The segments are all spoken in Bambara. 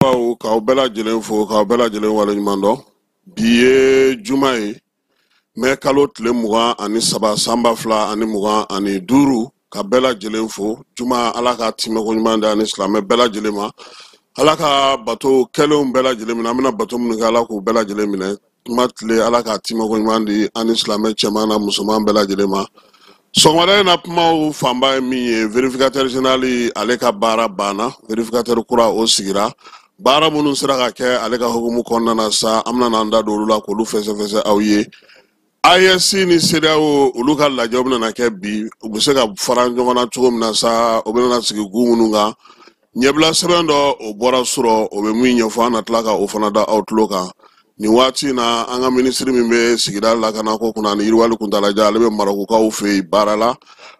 Baw k'aw bɛɛ lajɛlen fo, k'aw bɛɛ lajɛlen waleɲuman dɔn. Bi ye juma ye, mɛ kalo tile 23 san 2025, ka bɛɛ lajɛlen fo. Juma, Ala ka timɛko ɲuman di ani silamɛ bɛɛ lajɛlen ma. Ala ka bato kɛlenw bɛɛ lajɛlen minɛ, an bɛna bato minnu kɛ, Ala k'u bɛɛ lajɛlen minɛ. Juma tile, Ala ka timɛko ɲuman di ani silamɛ cɛman na musoman bɛɛ lajɛlen ma. Sɔgɔmada in na, kumaw fanba ye min ye, vérificateur général ale ka baara banna, vérificateur kura o sigira. Baara minnu sera ka kɛ ale ka hukumu kɔnɔna na sa, an bɛna n'an da don olu la k'olu fɛsɛfɛsɛ aw ye. AES ni CEDEAO olu ka lajɛw bɛna kɛ bi, u bɛ se ka fara ɲɔgɔn na cogo min na sa, o bɛna sigi gun minnu kan. Ɲɛbila sɛbɛn dɔ o bɔra surɔ, o bɛ min ɲɛfɔ, an na tila ka o fana da aw tulo kan. Nin waati in na, an ka minisiri min bɛ sigida lakanako kunna ani yiriwali kuntalajan, ale bɛ Marɔkukaw fɛ yen baara la.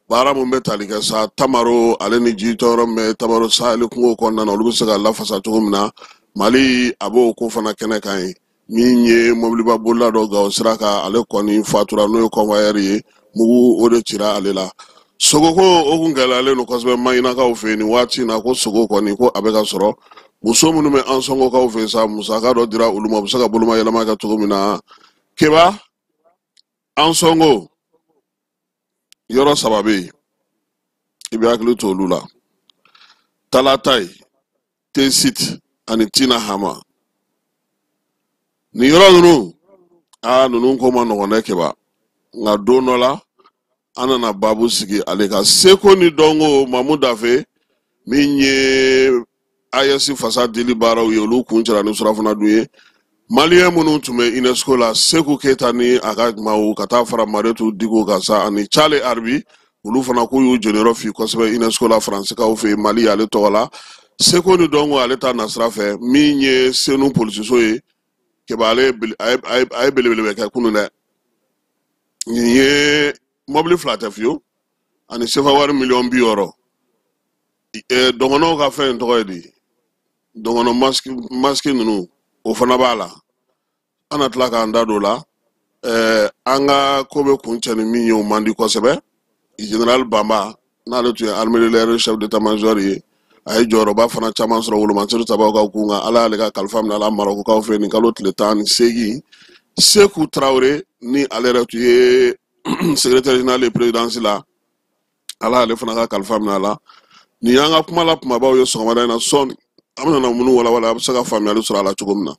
Baara min bɛ tali kɛ sa Tamaro ale ni jitɔyɔrɔ min bɛ Tamaro saheli kungo kɔnɔna na, olu bɛ se ka lafasa cogo min na Mali, a b'o ko fana kɛnɛ kan yen. Min ye mobiliba bolila dɔ Gawo sira kan, ale kɔni fatura, n'o ye convoyeur ye, mugu o de cira ale la. Sogoko o kun gɛlɛyalen don kosɛbɛ Maɲinakaw fɛ yen nin waati in na, ko sogo kɔni ko a bɛ ka sɔrɔ. Muso minnu bɛ Ansɔngokaw fɛ yen sa, musaka dɔ dira olu ma, u bɛ se ka boloma yɛlɛma kɛ cogo min na. Keba, Ansɔngo yɔrɔ 3 bɛ yen, i bɛ hakili to olu la: Talatayi, Tesit ani Tina Hama. Nin yɔrɔ ninnu, aa, ninnu ko ma nɔgɔn dɛ Keba, nka don dɔ la an nana baabu sigi ale ka seko ni dɔnko. Mamu Dafe min ye AES fasa dili baaraw ye, olu kun cɛra ni surafana dun ye. Maliyɛn minnu tun bɛ UNESCO la, Seku Keyita ni a ka maaw, ka taa fara Maretu Diko kan sa ani Chale Arbi, olu fana k'u y'u jɔyɔrɔ fi kosɛbɛ UNESCO la Faransikaw fɛ yen, Mali ale tɔgɔ la. Seko ni dɔnko ale ta nasira fɛ, min ye Senu polisiso ye, Keba, ale a ye belebeleba kɛ kunun dɛ. Nin ye mɔbili 2 tɛ fiyewu, ani sefa wari miliyɔn 60. Dɔgɔnɔw ka fɛn in tɔgɔ ye di, dɔgɔnɔ masque ninnu, o fana b'a la. An na tila k'an da don o la. An ka ko bɛ kuncɛ ni min ye, o man di kosɛbɛ. Général Banba, n'ale tun ye armée de l'air chef d'état-major ye, a ye jɔyɔrɔba fana caman sɔrɔ wolomasiri tabaw ka kun kan. Ala y'ale ka kalifa minɛ a la Marɔkukaw fɛ nin kalo tile 18. Seku Tarawele ni ale yɛrɛ tun ye secrétaire général ye présidence la, Ala y'ale fana ka kalifa minɛ a la. Nin y'an ka kuma la kumabaw ye sɔgɔmada in na. Sɔɔni an bɛna minnu walawala, a bɛ se ka faamuyali sɔrɔ a la cogo min na.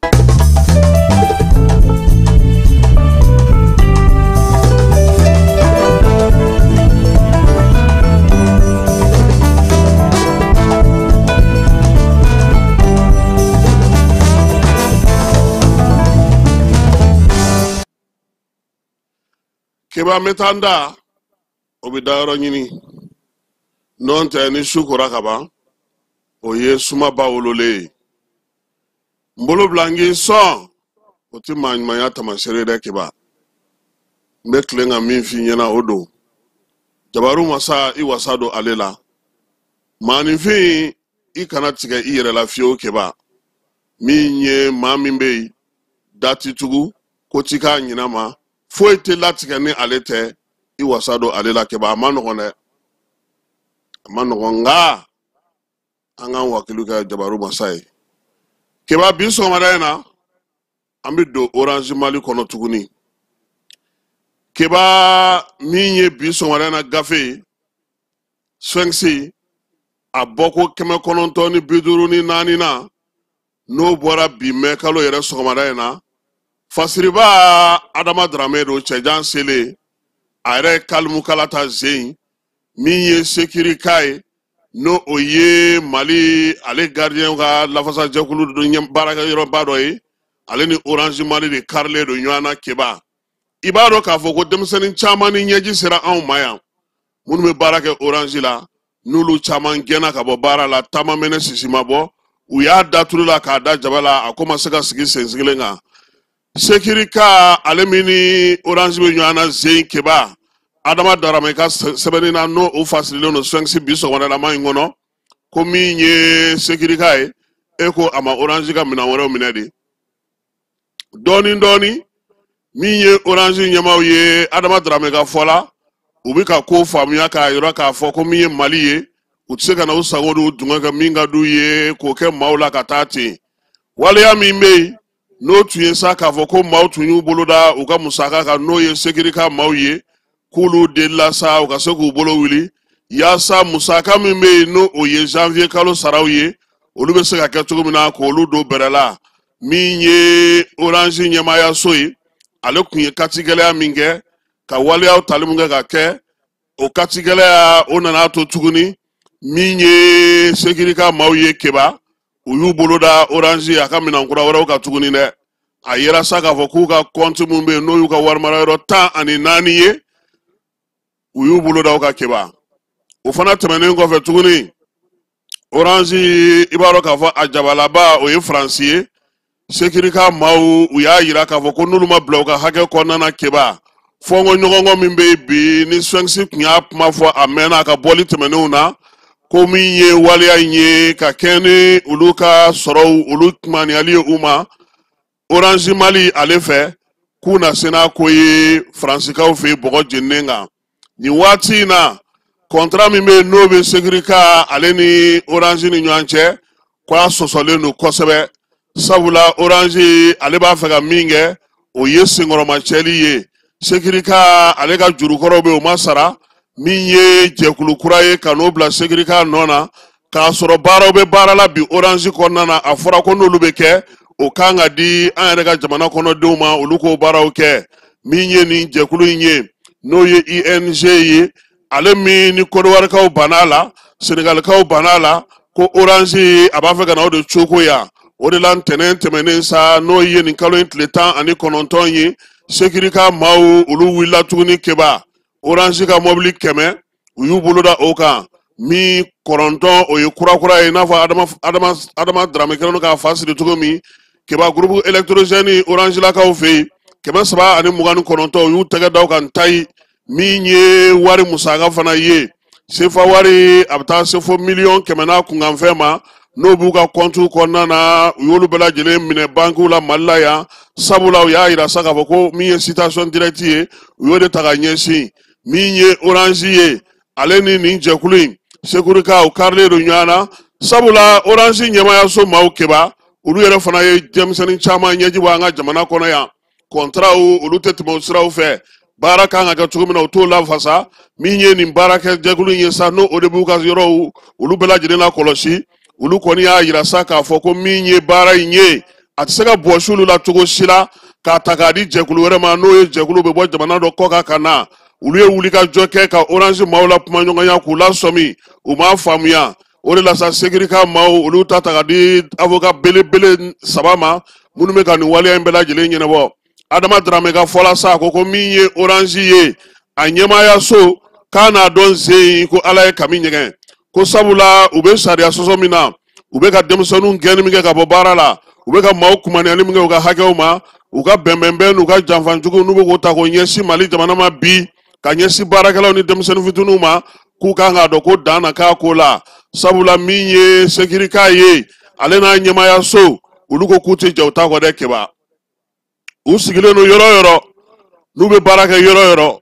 Keba, n bɛ taa n da, o bɛ dayɔrɔ ɲini, n'o tɛ ni su kora ka ban, o ye sumaba wololen ye. N bolo bila n k'i sɔn, o tɛ maa ɲumanya taamasere dɛ. Keba, n bɛ tilen ka min f'i ɲɛna, o don jabaru masa i wasa don ale la. Maaninfin, i kana tigɛ i yɛrɛ la fiyewu. Keba, min ye maa min bɛ yen, da ti tugu ko ti k'a ɲinɛ ma, foyi tɛ latigɛ ni ale tɛ, i wasa don ale la. Keba, a ma nɔgɔn dɛ, a ma nɔgɔn, nka an k'an wakilu kɛ jabaru masa ye. Keba, bi sɔgɔmada in na, an bɛ don Orange Mali kɔnɔ tuguni. Keba, min ye bi sɔgɔmada in na gafe ye, Sphinx, a bɔko 954 na, n'o bɔra bi mɛ kalo yɛrɛ sɔgɔmada in na, fasiriba Adama Darame don, cɛjan selen, a yɛrɛ ye kalimukala ta zen. Min ye Securica ye, n'o o ye Mali ale gardien ka lafasajɛkulu dɔ baarakɛyɔrɔba dɔ ye, ale ni Orange Mali de karilen don ɲɔgɔn na. Keba, i b'a dɔn k'a fɔ ko denmisɛnnin caman ni ɲɛji sera anw ma yan, minnu bɛ baara kɛ Orange la, n'olu caman gɛnna ka bɔ baara la, taama mɛnɛ sisi ma bɔ, u y'a da tulu la k'a da jaba la, a ko ma se ka sigi sen sigilen kan. Securica ale min ni Orange bɛ ɲɔgɔn na zen, Keba, Adama Darame ka sɛbɛnni na, n'o o fasirilen don Sphinx bi sɔgɔmadalama in kɔnɔ, ko min ye Securica ye, e ko a ma Orange ka minɛn wɛrɛw minɛ de dɔɔni dɔɔni. Min ye Orange ɲɛmaaw ye, Adama Darame ka fɔ la, u bɛ ka ko faamuya k'a yira k'a fɔ ko min ye Mali ye, u tɛ se ka na u sago n'u dungɔ kɛ min ka d'u ye k'o kɛ maaw la ka taa ten. Waleya min bɛ yen n'o tun ye sa k'a fɔ ko maaw tun y'u bolo da u ka musaka kan, n'o ye Securica maaw ye, k'olu delila sa u ka se k'u bolo wuli yaasa musaka min bɛ yen n'o o ye janvier kalo saraw ye, olu bɛ se ka kɛ cogo min na k'olu don bɛrɛ la. Min ye Orange ɲɛmaayaso ye, ale tun ye katigɛlɛya min kɛ ka waleyaw tali min kɛ ka kɛ o katigɛlɛya, o nana to tuguni min ye Securica maaw ye Keba, u y'u bolo da Orange a ka minɛn kura wɛrɛw kan tuguni dɛ. A yera sa k'a fɔ k'u ka kɔnti min bɛ yen n'o y'u ka wari mara yɔrɔ 14 ye, u y'u bolo da o kan Keba. O fana tɛmɛnen kɔfɛ tuguni, Orange, i b'a dɔn k'a fɔ a jabalaba o ye Faransi ye. Securica maaw, u y'a yira k'a fɔ ko n'olu ma bila u ka hakɛ kɔnɔna na Keba, fɔnkɔ ɲɔgɔnkɔ min bɛ yen bi ni Sphinx tun y'a kuma fɔ a mɛnna a ka bɔli tɛmɛnenw na, ko min ye waleya in ye ka kɛɲɛ ni olu ka sɔrɔw olu kumaniyali ye u ma Orange Mali ale fɛ, k'u na se n'a ko ye Faransikaw fɛ yen bɔgɔ jeninen kan. Nin waati in na, contrat min bɛ yen n'o bɛ Securica ale ni Orange ni ɲɔgɔn cɛ, ko a sɔsɔlen don kosɛbɛ, sabula Orange ale b'a fɛ ka min kɛ, o ye senkɔrɔmacɛli ye. Securica ale ka jurukɔrɔw bɛ yen, o ma sara. Min ye jɛkulu kura ye ka n'o bila Securica nɔ na, k'a sɔrɔ baaraw bɛ baara la bi Orange kɔnɔna na, a fɔra ko n'olu bɛ kɛ, o kan ka di an yɛrɛ ka jamana kɔnɔdenw ma, olu k'o baaraw kɛ. Min ye nin jɛkulu in ye, n'o ye ING ye, ale min ni Kɔdiwarikaw banna a la, Senegalikaw banna a la, ko Orange a b'a fɛ ka na o de coko yan. O de la, ntɛnɛn tɛmɛnen sa, n'o ye nin kalo in tile 19 ye, Securica maaw olu wulila tuguni Keba, Orange ka mɔbili 100, u y'u bolo da o kan. Min 90, o ye kurakura ye, i n'a fɔ Adama Darame kɛlen don k'a fa siri cogo min Keba. Groupe électrogène Orange lakaw fɛ yen, 329, u y'u tɛgɛ da o kan tayi. Min ye wari musaka fana ye, sefa wari, a bɛ taa se fo miliyɔn 100 n'a kunkanfɛn ma, n'o b'u ka kɔntiw kɔnɔna na, u y'olu bɛɛ lajɛlen minɛ bankiw la Mali la yan, sabula u y'a yira sa k'a fɔ ko min ye citation directe ye, u y'o de ta ka ɲɛsin min ye Orange ye. Ale ni nin jɛkulu in Securica, u karilen don ɲɔgɔn na, sabula Orange ɲɛmaayaso maaw Keba, olu yɛrɛ fana ye denmisɛnnin caman ɲɛji bɔ an ka jamana kɔnɔ yan. Kɔntaraw, olu tɛ tɛmɛ o siraw fɛ. Baara kan ka kɛ cogo min na, u t'o lafasa. Min ye nin baarakɛ jɛkulu in ye sa, n'o o de b'u ka yɔrɔw olu bɛɛ lajɛlen la kɔlɔsi, olu kɔni y'a yira sa k'a fɔ ko min ye baara in ye, a tɛ se ka bɔsi olu la cogo si la k'a ta k'a di jɛkulu wɛrɛ ma, n'o ye jɛkulu bɛ bɔ jamana dɔ kɔ kan ka na. Olu ye wulikajɔ kɛ ka Orange maaw la kuma ɲɔgɔnya k'u lasɔmi, u m'a faamuya. O de la sa, Securica maaw olu ta ta ka di avocat belebele saba ma minnu bɛ ka nin waleya in bɛɛ lajɛlen ɲɛnabɔ. Adama Darame ka fɔla sa, ko ko min ye Orange ye, a ɲɛmaayaso k'a n'a dɔn sen ko Ala ye kami ɲɛgɛn, ko sabula u bɛ sariya sɔsɔ min na, u bɛ ka denmisɛnninw gɛnni min kɛ ka bɔ baara la, u bɛ ka maaw kumaniyali min kɛ u ka hakɛw ma, u ka bɛnbɛnbɛn n'u ka janfanjugu n'u bɛ k'o ta k'o ɲɛsin Mali jamana ma bi, ka ɲɛsin baarakɛlaw ni denmisɛnnin fitininw ma, k'u kan k'a dɔn ko dan na k'a ko la, sabula min ye Securica ye, ale n'a ɲɛmaayaso, olu ko k'u tɛ jɛ u ta kɔ dɛ Keba. U sigilen don yɔrɔ o yɔrɔ, n'u bɛ baara kɛ yɔrɔ o yɔrɔ,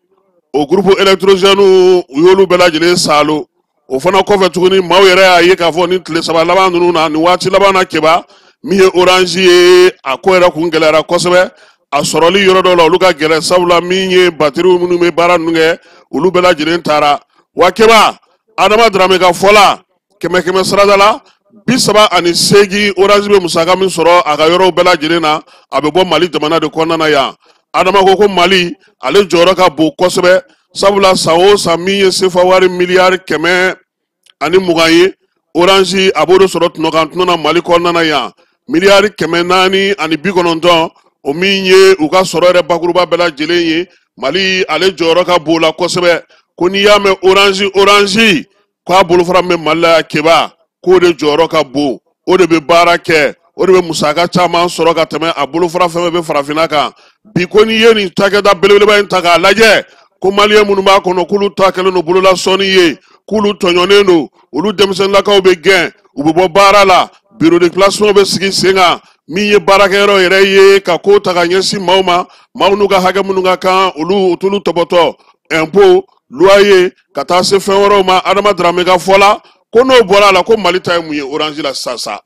o groupe électrogène, u y'olu bɛɛ lajɛlen saalo. O fana kɔfɛ tuguni, maaw yɛrɛ y'a ye k'a fɔ ni tile 3 laban ninnu na, nin waati laban na Keba, min ye Orange ye, a ko yɛrɛ kun gɛlɛyara kosɛbɛ. A sɔrɔli yɔrɔ dɔw la, olu ka gɛlɛn, sabula min ye batiriw minnu bɛ baara ninnu kɛ, olu bɛɛ lajɛlen taara wa. Keba, Adama Darame ka fɔ la, kɛmɛ kɛmɛ sarada la, 38, Orange bɛ musaka min sɔrɔ a ka yɔrɔw bɛɛ lajɛlen na, a bɛ bɔ Mali jamana de kɔnɔna na yan. Adama ko ko Mali ale jɔyɔrɔ ka bon kosɛbɛ, sabula san o san, min ye sefa wari miliyari 120 ye, Orange a b'o de sɔrɔ tɔnɔkan tɔnɔ na Mali kɔnɔna na yan, miliyari 490, o min ye u ka sɔrɔ yɛrɛ bakuruba bɛɛ lajɛlen ye. Mali ale jɔyɔrɔ ka bon o la kosɛbɛ, ko n'i y'a mɛn Orange, Orange k'a bolofara min bɛ Mali la yan Keba, k'o de jɔyɔrɔ ka bon, o de bɛ baara kɛ, o de bɛ musaka caman sɔrɔ ka tɛmɛ a bolofara fɛn fɛn bɛ farafinna kan bi. Ko n'i ye nin cakɛda belebeleba in ta k'a lajɛ, ko maliyɛn minnu b'a kɔnɔ, k'olu ta kɛlen don bololasɔnni ye, k'olu tɔɲɔnen don, olu denmisɛnninlakaw bɛ gɛn, u bɛ bɔ baara la, bureau de classement bɛ sigi sen kan. Min ye baarakɛyɔrɔ yɛrɛ ye, ka ko ta ka ɲɛsin maaw ma, maaw n'u ka hakɛ minnu ka kan, olu u t'olu tɔbɔtɔ, impôt, loyer, ka taa se fɛn wɛrɛw ma. Adama Darame ka fɔ la, ko n'o bɔra a la, ko Mali ta ye mun ye Orange la sisan sa?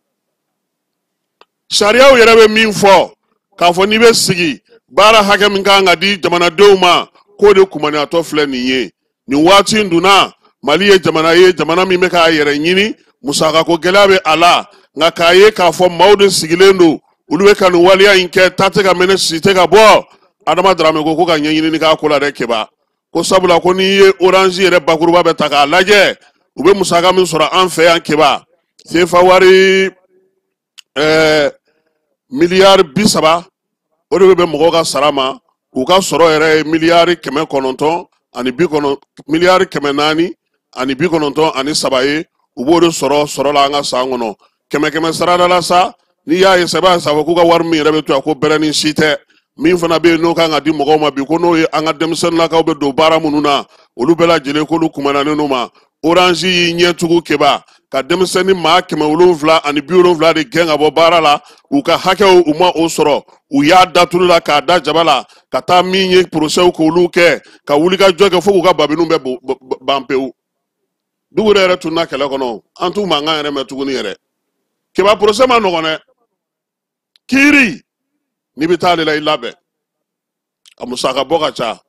Sariyaw yɛrɛ bɛ min fɔ k'a fɔ n'i bɛ sigi baara hakɛ min kan ka di jamanadenw ma, k'o de kumaniyatɔ filɛ nin ye. Nin waati in dunna, Mali ye jamana ye, jamana min bɛ k'a yɛrɛ ɲini, musakako gɛlɛya bɛ a la, nka k'a ye k'a fɔ maaw de sigilen don, olu bɛ ka nin waleya in kɛ, ta tɛ ka mɛnɛ, si tɛ ka bɔ. Adama Darame ko ko ka ɲɛɲinini k'a ko la dɛ Keba, ko sabula ko n'i ye Orange yɛrɛ bakuruba bɛ ta k'a lajɛ, u bɛ musaka min sɔrɔ an fɛ yan Keba, sefa wari miliyari 30, o de bɛ bɛn mɔgɔw ka sara ma. U ka sɔrɔ yɛrɛ ye miliyari kɛmɛ kɔnɔntɔn ani bi kɔnɔ, miliyari kɛmɛ naani ani bi kɔnɔntɔn ani saba ye. U b'o de sɔrɔ sɔrɔ la an ka san kɔnɔ. Kɛmɛ kɛmɛ sarada la sa, n'i y'a ye sɛbɛn saba k'u ka wari min yɛrɛ bɛ to yan, ko bɛrɛnin si tɛ. Min fana bɛ yen n'o kan ka di mɔgɔw ma bi, ko n'o ye an ka denmisɛnninnakaw bɛ don baara minnu na, olu bɛɛ lajɛlen k'olu kumananen n'u ma. Orange y'i ɲɛ tugu Keba ka denmisɛnnin maa 770 de gɛn ka bɔ baara la. U ka hakɛw u ma o sɔrɔ, u y'a da tulu la k'a da jaba la, ka taa min ye porosɛw k'olu kɛ, ka wulikajɔ kɛ fo k'u ka babiniw bɛɛ ban pewu. Dugu yɛrɛ tunna kɛlɛ kɔnɔ, an t'u mankan yɛrɛ mɛn tuguni yɛrɛ. Keba, porosɛ ma nɔgɔn dɛ. Kiiri n'i bɛ taa ale la, i labɛn, a musaka bɔ ka ca.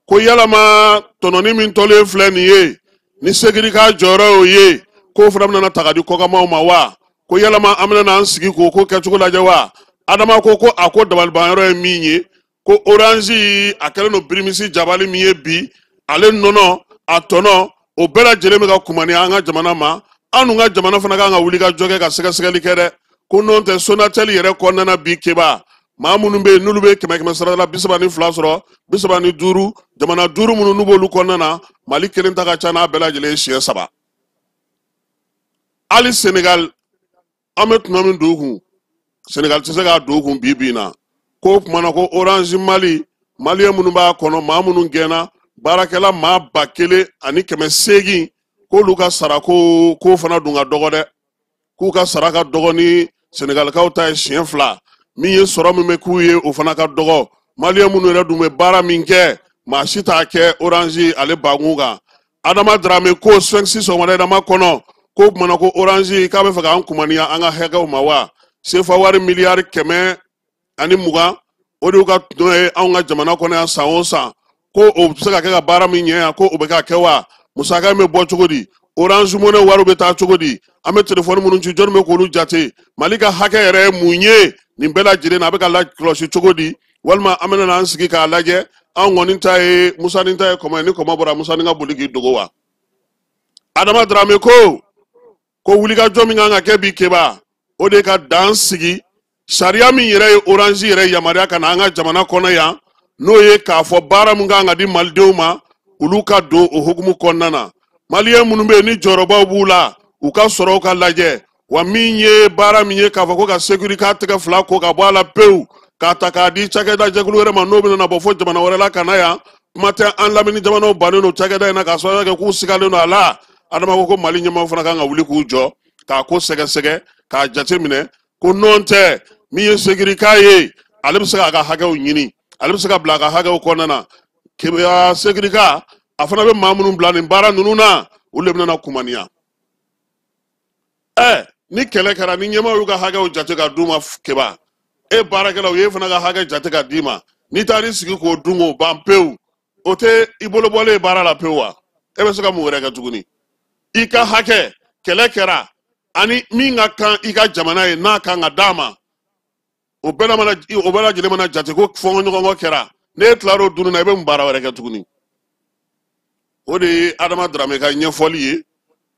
Ko yalama tɔnɔni min tɔlen filɛ nin ye, ni Sécurica jɔyɔrɔ y'o ye, k'o fana bɛna ta ka di kɔkanmaw ma wa? Ko yalama an bɛna an sigi k'o ko kɛcogo lajɛ wa? Adama ko ko a ko dabalibanyɔrɔ ye min ye, ko Orange a kɛlen don birimisi jabali min ye bi, ale nɔnɔ a tɔnɔ o bɛɛ lajɛlen bɛ ka kumani an ka jamana ma. An dun ka jamana fana kan ka wuli ka jɔ kɛ ka sɛgɛsɛgɛli kɛ dɛ, ko n'o tɛ Sonatel yɛrɛ kɔnɔna na bi Keba, maa minnu bɛ yen n'olu bɛ kɛmɛ kɛmɛ sarada la 32 sɔrɔ, 35, jamana duuru minnu n'u b'olu kɔnɔna na, Mali kelen ta ka ca n'a bɛɛ lajɛlen ye siɲɛ 3. Hali Senegal, an bɛ tuma min don u kun, Senegal tɛ se k'a don u kun bi bi in na. K'o tuma na ko Orange Mali, maliyɛn minnu b'a kɔnɔ, maa minnu gɛnna, baarakɛla maa 1800, k'olu ka sarako k'o fana dun ka dɔgɔ dɛ, k'u ka sara ka dɔgɔ ni Senegalikaw ta ye siɲɛ 2. Min ye sɔrɔ min bɛ k'u ye, o fana ka dɔgɔ. Maliyɛn minnu yɛrɛ dun bɛ baara min kɛ, maa si t'a kɛ Orange ale bankun kan. Adama Darame ko Sphinx sɔgɔmada in ma kɔnɔ, k'o tuma na ko Orange k'a bɛ fɛ k'an kumaniya an ka hakɛw ma wa? Sefa wari miliyari 120, o de y'u ka tɔnɔ ye anw ka jamana kɔnɔ yan san o san, ko o bɛ se ka kɛ ka baara min ɲɛ yan, ko o bɛ ka kɛ wa? Musaka in bɛ bɔ cogo di? Orange Money wariw bɛ taa cogo di? An bɛ telefɔni minnu ci, jɔnni bɛ k'olu jate? Mali ka hakɛ yɛrɛ ye mun ye nin bɛɛ lajɛlen na? A bɛ ka lakɔlɔsi cogo di? Walima an bɛna an sigi k'a lajɛ, an kɔni ta ye Musa ni ta ye kɔmɔ ye, ni kɔmɔ bɔra Musa ni ka boli k'i dogo wa? Adama Darame ko ko wulikajɔ min kan ka kɛ bi Keba, o de ka dan sigi sariya min yɛrɛ ye Orange yɛrɛ yamaruya ka na an ka jamana kɔnɔ yan, n'o ye k'a fɔ baara min kan ka di malidenw ma, olu ka don o hukumu kɔnɔna na. Maliyɛn minnu bɛ yen ni jɔyɔrɔbaw b'u la, u ka sɔrɔw ka lajɛ wa. Min ye baara min ye k'a fɔ ko ka Sécurica tɛgɛ fila ko ka bɔ a la pewu, k'a ta k'a di cakɛda jɛkulu wɛrɛ ma, n'o bɛna bɔ fo jamana wɛrɛ la ka na yan, kuma tɛ an lamini jamanaw bannen don cakɛda in na k'a sababuya kɛ k'u sigalen don a la. Adama ko ko Mali ɲɛmaaw fana kan ka wuli k'u jɔ k'a ko sɛgɛsɛgɛ k'a jateminɛ, ko nɔn tɛ min ye Sécurica ye, ale bɛ se k'a ka hakɛw ɲini, ale bɛ se ka bila a ka hakɛw kɔnɔna na. Keba, Sécurica a fana bɛ maa minnu bila nin baara ninnu na, olu de bɛna kumaniya. Ni kɛlɛ kɛra, ni ɲɛmaaw y'u ka hakɛw jate ka d'u ma Keba, e baarakɛlaw ye fana ka hakɛ jate ka d'i ma, n'i taar'i sigi k'o dun k'o ban pewu, o tɛ i bolo bɔlen ye baara la pewu wa? E bɛ se ka mun wɛrɛ kɛ tuguni? I ka hakɛ kɛlɛ kɛra, ani min ka kan i ka jamana ye n'a kan ka d'a ma, o bɛɛ mana o bɛɛ lajɛlen mana jate ko fɔnkɔɲɔgɔnkɔ kɛra, n'e tilar'o dunni na, i bɛ mun baara wɛrɛ kɛ tuguni? O de ye Adama Darame ka ɲɛfɔli ye,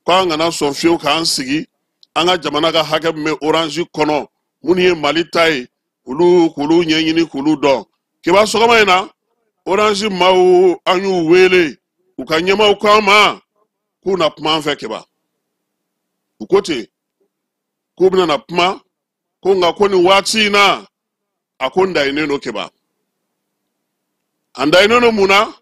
ko an kana sɔn fiyewu k'an sigi an ka jamana ka hakɛ min bɛ Orange kɔnɔ, minnu ye Mali ta ye, olu k'olu ɲɛɲini k'olu dɔn. Keba, sɔgɔma in na, Orange maaw, an y'u wele, u ka ɲɛmaaw ko an ma k'u na kuma an fɛ Keba. U ko ten k'u bɛna na kuma, ko nka ko nin waati in na, a ko n dayinnen don Keba. An dayinnen don mun na?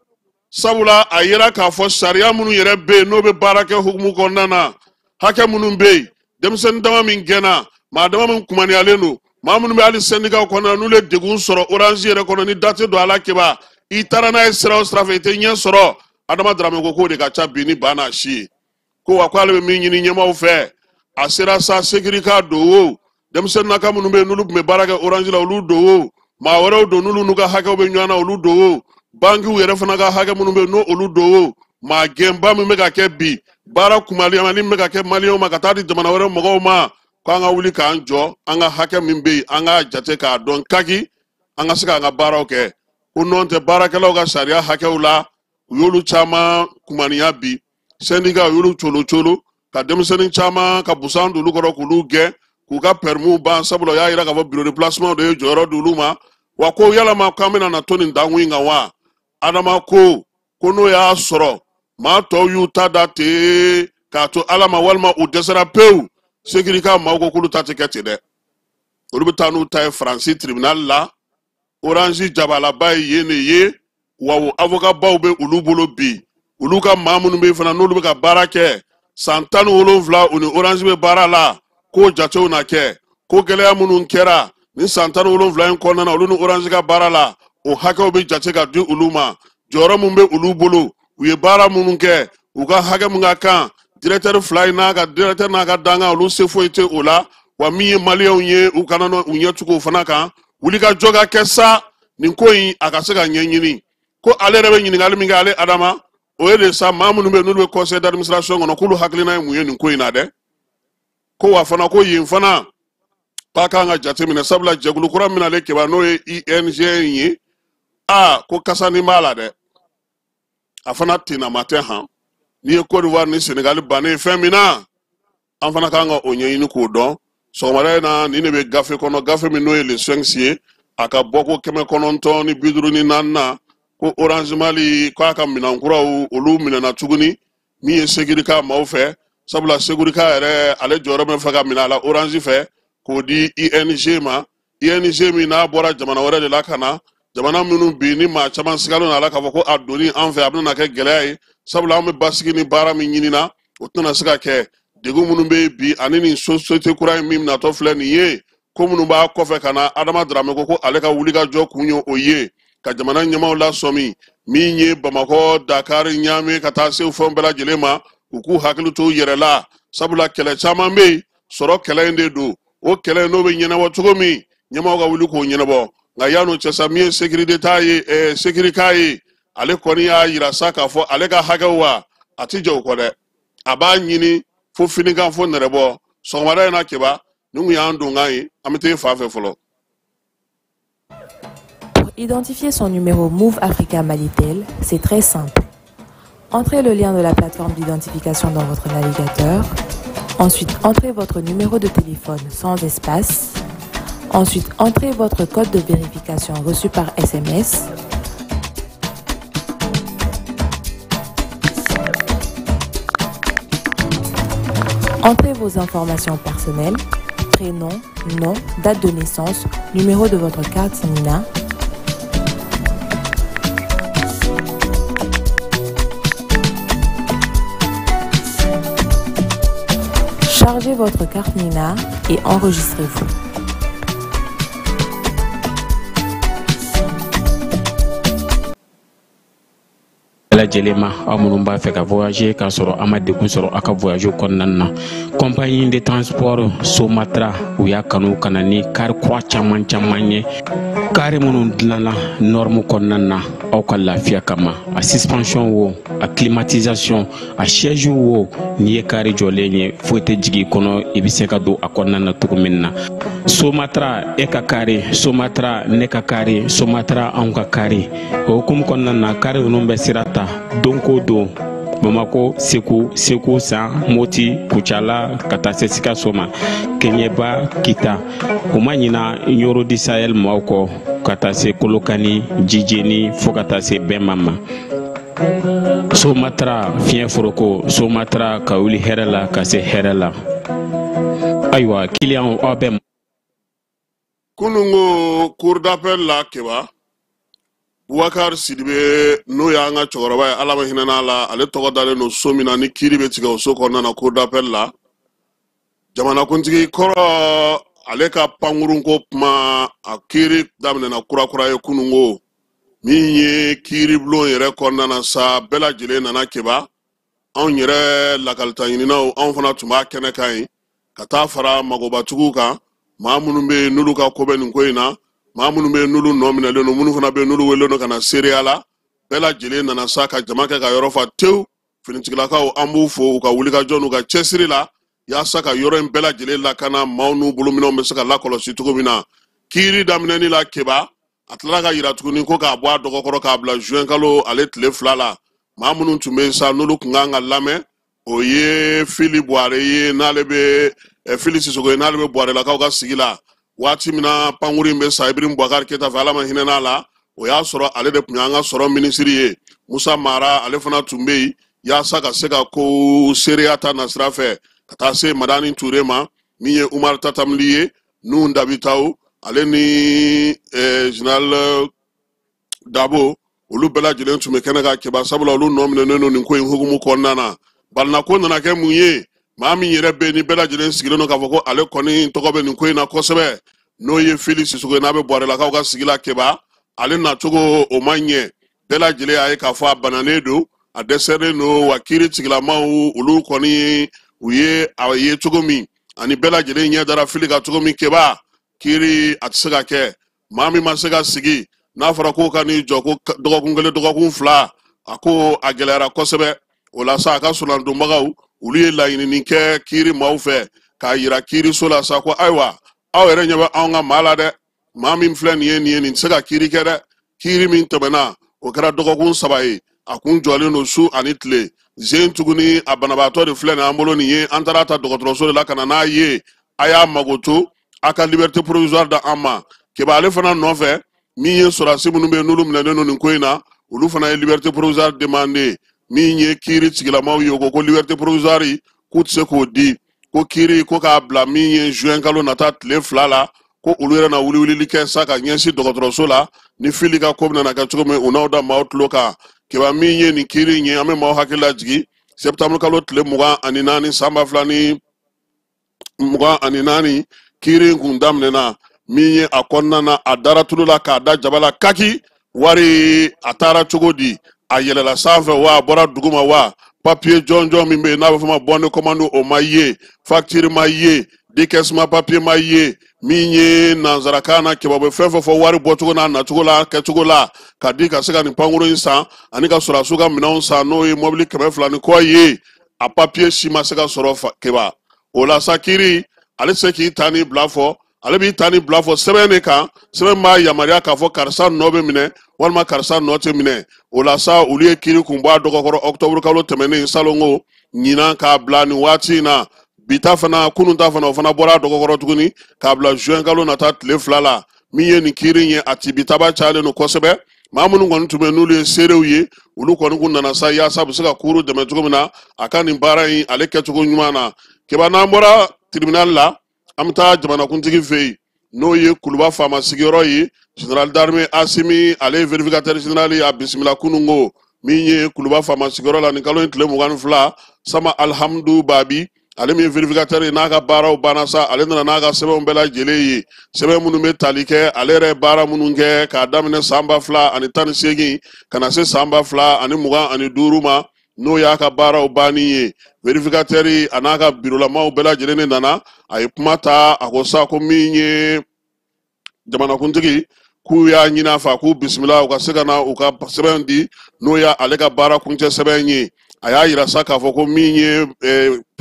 Sabula a yera k'a fɔ sariya minnu yɛrɛ bɛ yen n'o bɛ baara kɛ hukumu kɔnɔna na, hakɛ minnu bɛ yen, denmisɛnnin dama min gɛnna, maa dama min kumaniyalen don, maa minnu bɛ hali sɛndikaw kɔnɔna n'olu ye degun sɔrɔ Orange yɛrɛ kɔnɔ, ni da tɛ don a la Keba, i taara n'a ye sira o sira fɛ, i tɛ ɲɛ sɔrɔ. Adama Darame ko k'o de ka ca bi ni ba n'a si ye, ko wa k'ale bɛ min ɲini ɲɛmaaw fɛ, a sera sa, Sécurica don o Denmisɛnninnaka minnu bɛ yen n'olu tun bɛ baara kɛ Orange la, olu don o, maa wɛrɛw don n'olu n'u ka hakɛw bɛ ɲɔgɔn na, olu don o, bankiw yɛrɛ fana ka hakɛ minnu bɛ yen n'o olu don o, maa gɛnba min bɛ ka kɛ bi, baara kumaliyamani min bɛ ka kɛ maliyɛnw ma ka taa di jamana wɛrɛ mɔgɔw ma, k'an ka wuli k'an jɔ, an ka hakɛ min bɛ yen, an k'a jate k'a dɔn kaki, an ka se k'an ka baaraw kɛ. Ko nɔn tɛ baarakɛlaw ka sariya hakɛw la, u y'olu caman kumaniya bi, syndicat u y'olu colo colo ka denmisɛnnin caman ka busan don olu kɔrɔ k'olu gɛn k'u ka permis ban, sabula u y'a yira k'a fɔ bureau de placement de ye jɔyɔrɔ d'olu ma. Wa ko yalama k'an bɛna na to nin dankun in kan wa? Adama ko ko n'o y'a sɔrɔ maa tɔw y'u ta da ten k'a to Ala ma, walima u dɛsɛra pewu, sécurité maaw ko k'olu ta tɛ kɛ ten dɛ, olu bɛ taa n'u ta ye Faransi tribunal la. Orange jabalaba ye yen de ye, wa o avocat baw bɛ olu bolo bi, olu ka maa minnu bɛ yen fana n'olu bɛ ka baara kɛ san 17 u ni Orange bɛ baara la, k'o jatew na kɛ, ko gɛlɛya minnu kɛra ni san 17 in kɔnɔna na olu ni Orange ka baara la, o hakɛw bɛ jate ka di olu ma, jɔyɔrɔ min bɛ olu bolo, u ye baara minnu kɛ, u ka hakɛ min ka kan, directeur fila in n'a ka directeur n'a ka dankan, olu se foyi tɛ o la. Wa min ye maliyɛnw ye, u kana u ɲɛ tugu o fana kan, wuli ka jɔ ka kɛ sa, nin ko in a ka se ka ɲɛɲini. Ko ale yɛrɛ bɛ ɲininkali min kɛ ale Adama, o ye de sa, maa minnu bɛ yen n'olu bɛ conseil d'administration kɔnɔ, k'olu hakilina ye mun ye nin ko in na dɛ? Ko wa fana ko yen fana k'a kan ka jateminɛ, sabula jɛkulu kura min ale keba n'o ye ING ye, aa ko kasani b'a la dɛ, a fana tɛnama tɛ han. N'i ye Côte d'Ivoire ni Sénégal bannen fɛn min na, an fana kan ka o ɲɛɲini k'o dɔn. Sɔgɔmada in na nin de bɛ gafe kɔnɔ, gafe min n'o ye Le Sphinx ye, a ka bɔko 954 na, ko Orange Mali k'a ka minɛn kuraw olu minɛna tuguni, min ye Sécurité maaw fɛ, sabula Sécurité yɛrɛ ale jɔyɔrɔ bɛ fɛ ka minɛ a la Orange fɛ k'o di ING ma. ING min n'a bɔra jamana wɛrɛ de la ka na, jamana minnu bi ni maa caman sigalen don a la k'a fɔ ko a donni an fɛ a bɛna kɛ gɛlɛya ye, sabula an bɛ basigi ni baara min ɲinina o tɛna se ka kɛ. Degun minnu bɛ yen bi ani nin société kura in min natɔ filɛ nin ye, ko minnu b'a kɔfɛ ka na, Adama Darame ko ko ale ka wulikajɔ kun ye o ye ka jamana ɲɛmaaw lasɔmi, min ye Bamakɔ, Dakar, Ɲame ka taa se fɛn bɛɛ lajɛlen ma, u k'u hakili to u yɛrɛ la, sabula kɛlɛ caman bɛ yen, sɔrɔ kɛlɛ in de don, o kɛlɛ in n'o bɛ ɲɛnabɔ cogo min, ɲɛmaaw ka wuli k'o ɲɛnabɔ. Nka yan'o cɛ sa, min ye sécurité ta ye, sécurité ye, ale kɔni y'a yira sa k'a fɔ ale ka hakɛw wa a ti jɔ o kɔ dɛ, a b'a ɲini fo finikan fo nɛrɛbɔ. Sɔgɔmada in na Keba, nin kun y'an donkan ye, an bɛ t'e fan fɛ fɔlɔ. Pour identifier son numéro Moov Africa Malitel, c'est très simple. Entrez le lien de la plateforme d'identification dans votre navigateur. Ensuite, entrez votre numéro de téléphone sans espace. Ensuite, entrez votre code de vérification reçu par SMS. Entrez vos informations personnelles, prénom, nom, date de naissance, numéro de votre carte NINA. Chargez votre carte NINA et enregistrez-vous. Lajɛlen ma, aw minnu b'a fɛ ka voyager k'a sɔrɔ a ma degun sɔrɔ aw ka voyage kɔnɔna na, compagnie de transport Somatra u y'a kanu ka na ni kari kura caman caman ye, kari minnu dilanna norme kɔnɔna na aw ka lafiya kama. A suspension wo, a climatisation, a siège wo, n'i ye kari jɔlen ye foyi tɛ jigin i kɔnɔ, i bɛ se ka don a kɔnɔna na cogo min na. Somatra e ka kari, Somatra ne ka kari, Somatra anw ka kari. O hukumu kɔnɔna na, kari ninnu bɛ sira ta don ko don, Bamako, Segu, Segu San, Moti, Kucala ka taa se Sikaso ma, Keɲeba, Kita. U ma ɲina Ɲoro di Sahel maaw kɔ ka taa se Kolokani, Jijeni fo ka taa se Bɛnma ma. Somatra fiɲɛ foroko, Somatra ka wuli hɛrɛ la ka se hɛrɛ la. Ayiwa, kiliyanw aw bɛ Kununko cour d'appel la Keba, Boubacar Sidibe n'o y'an ka cɛkɔrɔba ye, Ala ma hinɛ n'a la, ale tɔgɔ dalen don so min na ni kiiri bɛ tigɛ o so kɔnɔna na cour d'appel la. Jamanakuntigi kɔrɔ ale ka pankurunko kuma a kiiri daminɛna kurakura ye kununko, min ye kiiribulon yɛrɛ kɔnɔna na sa, bɛɛ lajɛlen nana Keba. Anw yɛrɛ lakalita ɲininaw, anw fana tun b'a kɛnɛ kan yen ka taa fara magobatigiw kan, Maa minnu bɛ yen n'olu ka ko bɛ nin ko in na, maa minnu bɛ yen n'olu nɔ minɛlen don, minnu fana bɛ yen n'olu welelen don ka na seereya la, bɛɛ lajɛlen nana sa ka jama kɛ ka yɔrɔ fa tewu. Finitigilakaw, an b'u fo u ka wulikajɔ n'u ka cɛsiri la yaasa ka yɔrɔ in bɛɛ lajɛlen lakana, maaw n'u bolominɛnw bɛ se ka lakɔlɔsi cogo min na. Kiiri daminɛni la Keba, a tilala ka yira tuguni ko k'a bɔ a dɔgɔkɔrɔ k'a bila juin kalo ale tile 2 la. Maa minnu tun bɛ yen sa n'olu tun kan ka lamɛn, o ye Fili Buware ye, n'ale bɛ Fili Sisoko ye, n'ale bɛ Buwarelakaw ka sigi la. Waati min na pankuru in bɛ sa Ibrahim Boubacar Keita fɛ, Ala ma hinɛ n'a la, o y'a sɔrɔ ale de tun y'an ka sɔrɔ minisiri ye. Musa Mara, ale fana tun bɛ yen yaasa ka se ka ko seereya ta nasira fɛ ka taa se Madani Ture ma, min ye Umar Tatamli ye, Nuhu Dabitaw, ale ni général Dabo, olu bɛɛ lajɛlen tun bɛ kɛnɛ kan Keba, sabula olu nɔ minɛnen don nin ko in hukumu kɔnɔna na. Balinako nana kɛ mun ye? Maa min yɛrɛ bɛ yen ni bɛɛ lajɛlen sigilen don k'a fɔ ko ale kɔni tɔgɔ bɛ nin ko in na kosɛbɛ, n'o ye Fili Sisoko ye, n'a bɛ Buwarelakaw ka sigi la Keba, ale nacogo o ma ɲɛ. Bɛɛ lajɛlen y'a ye k'a fɔ a bananen don, a dɛsɛlen don, wa kiiri tigilamaw olu kɔni u ye a ye cogo min, ani bɛɛ lajɛlen ɲɛ dara Fili kan cogo min Keba, kiiri a tɛ se ka kɛ. Maa min ma se ka sigi, n'a fɔra k'o ka n'i jɔ ko dɔgɔkun kelen, dɔgɔkun fila, a ko a gɛlɛyara kosɛbɛ. O la sa, a ka solandonbagaw olu ye laɲinini kɛ kiiri maaw fɛ k'a yira kiiriso la sa ko ayiwa, aw yɛrɛ ɲɛ bɛ anw ka maa la dɛ, maa min filɛ nin ye nin ye, nin tɛ se ka kiiri kɛ dɛ. Kiiri min tɛmɛna, o kɛra dɔgɔkun 3 ye, a kun jɔlen don su ani tile. Zen tuguni, a banabaatɔ de filɛ nin an bolo nin ye, an taara ta dɔgɔtɔrɔso de la ka na n'a ye, a y'a magoto, a ka liberté provisoire da an ma. Keba, ale fana nɔfɛ, min ye sɔrɔdasi minnu bɛ yen n'olu minɛnen don nin ko in na, olu fana ye liberté provisoire demandé. Min ye kiiri tigilamaw ye, o ko ko liberté provisoire k'u tɛ se k'o di, ko kiiri ko k'a bila min ye juin kalo nata tile 2 la, ko olu yɛrɛ na wuliwulili kɛ sa ka ɲɛsin dɔgɔtɔrɔso la, ni Fili ka ko bɛna kɛ cogo min, u n'aw da maaw tulo kan. Keba, min ye nin kiiri in ye, an bɛ maaw hakili lajigin, septembre kalo tile 24 san 2024, kiiri in kun daminɛna. Min ye a kɔnɔna na, a dara tulu la k'a da jaba la kaki, wari a taara cogo di, a yɛlɛla sanfɛ wa, a bɔra duguma wa, papiye jɔnjɔn min bɛ yen n'a bɛ fɔ ma bon de commande, o ma ye, facture ma ye, décaissement papier ma ye. Min ye nanzarakan na Keba, bɛ fɛn fɛn fɔ wari bɔcogo n'a nacogo la, kɛcogo la, ka di ka se ka nin pankuru in san ani ka sɔrɔdasiw ka minɛnw san, n'o ye mɔbili 200 ni kɔ ye, a papiye si ma se ka sɔrɔ Keba. O la sa, kiiri ale tɛ se k'i ta ni bila fɔ, ale b'i ta ni bila fɔ sɛbɛn de kan, sɛbɛn b'a yamaruya k'a fɔ karisa nɔ bɛ minɛ walima karisa nɔ tɛ minɛ. O la sa, olu ye kiiri kun bɔ a dɔgɔkɔrɔ octobre kalo tɛmɛnen salongo ɲinan k'a bila nin waati in na. Bi ta fana, kunun ta fana, o fana bɔra a dɔgɔkɔrɔ tuguni k'a bila juin kalo nata tile 2 la. Min ye nin kiiri in ye, a tibitaba cayalen don kosɛbɛ. Maa minnu kɔni tun bɛ yen n'olu ye seerew ye, olu kɔni kun nana sa yaasa u bɛ se ka kuuru dɛmɛ cogo min na a ka nin baara in ale kɛcogo ɲuman na. Keba, n'an bɔra tribunal la, an bɛ taa jamanakuntigi fɛ yen, n'o ye Kuluba faama sigiyɔrɔ ye. Général d'armée Asimi, ale ye vérificateur général ye, a bisimila kununko min ye Kuluba faama sigiyɔrɔ la nin kalo in tile 22. Sama Alhamdu Babi, ale min ye vérificateur ye, n'a ka baaraw banna sa, ale nana n'a ka sɛbɛnw bɛɛ lajɛlen ye, sɛbɛn minnu bɛ tali kɛ ale yɛrɛ ye baara minnu kɛ k'a daminɛ san 2018 ka na se san 2025 ma, n'o y'a ka baaraw banni ye. Vérificateur a n'a ka birolamaw bɛɛ lajɛlen de nana. A ye kuma ta, a ko sa ko min ye jamanakuntigi, k'u y'a ɲini a fɛ, k'u bisimila u ka se ka na u ka sɛbɛn di, n'o y'a ale ka baara kuncɛ sɛbɛn ye. A y'a yira sa k'a fɔ ko min ye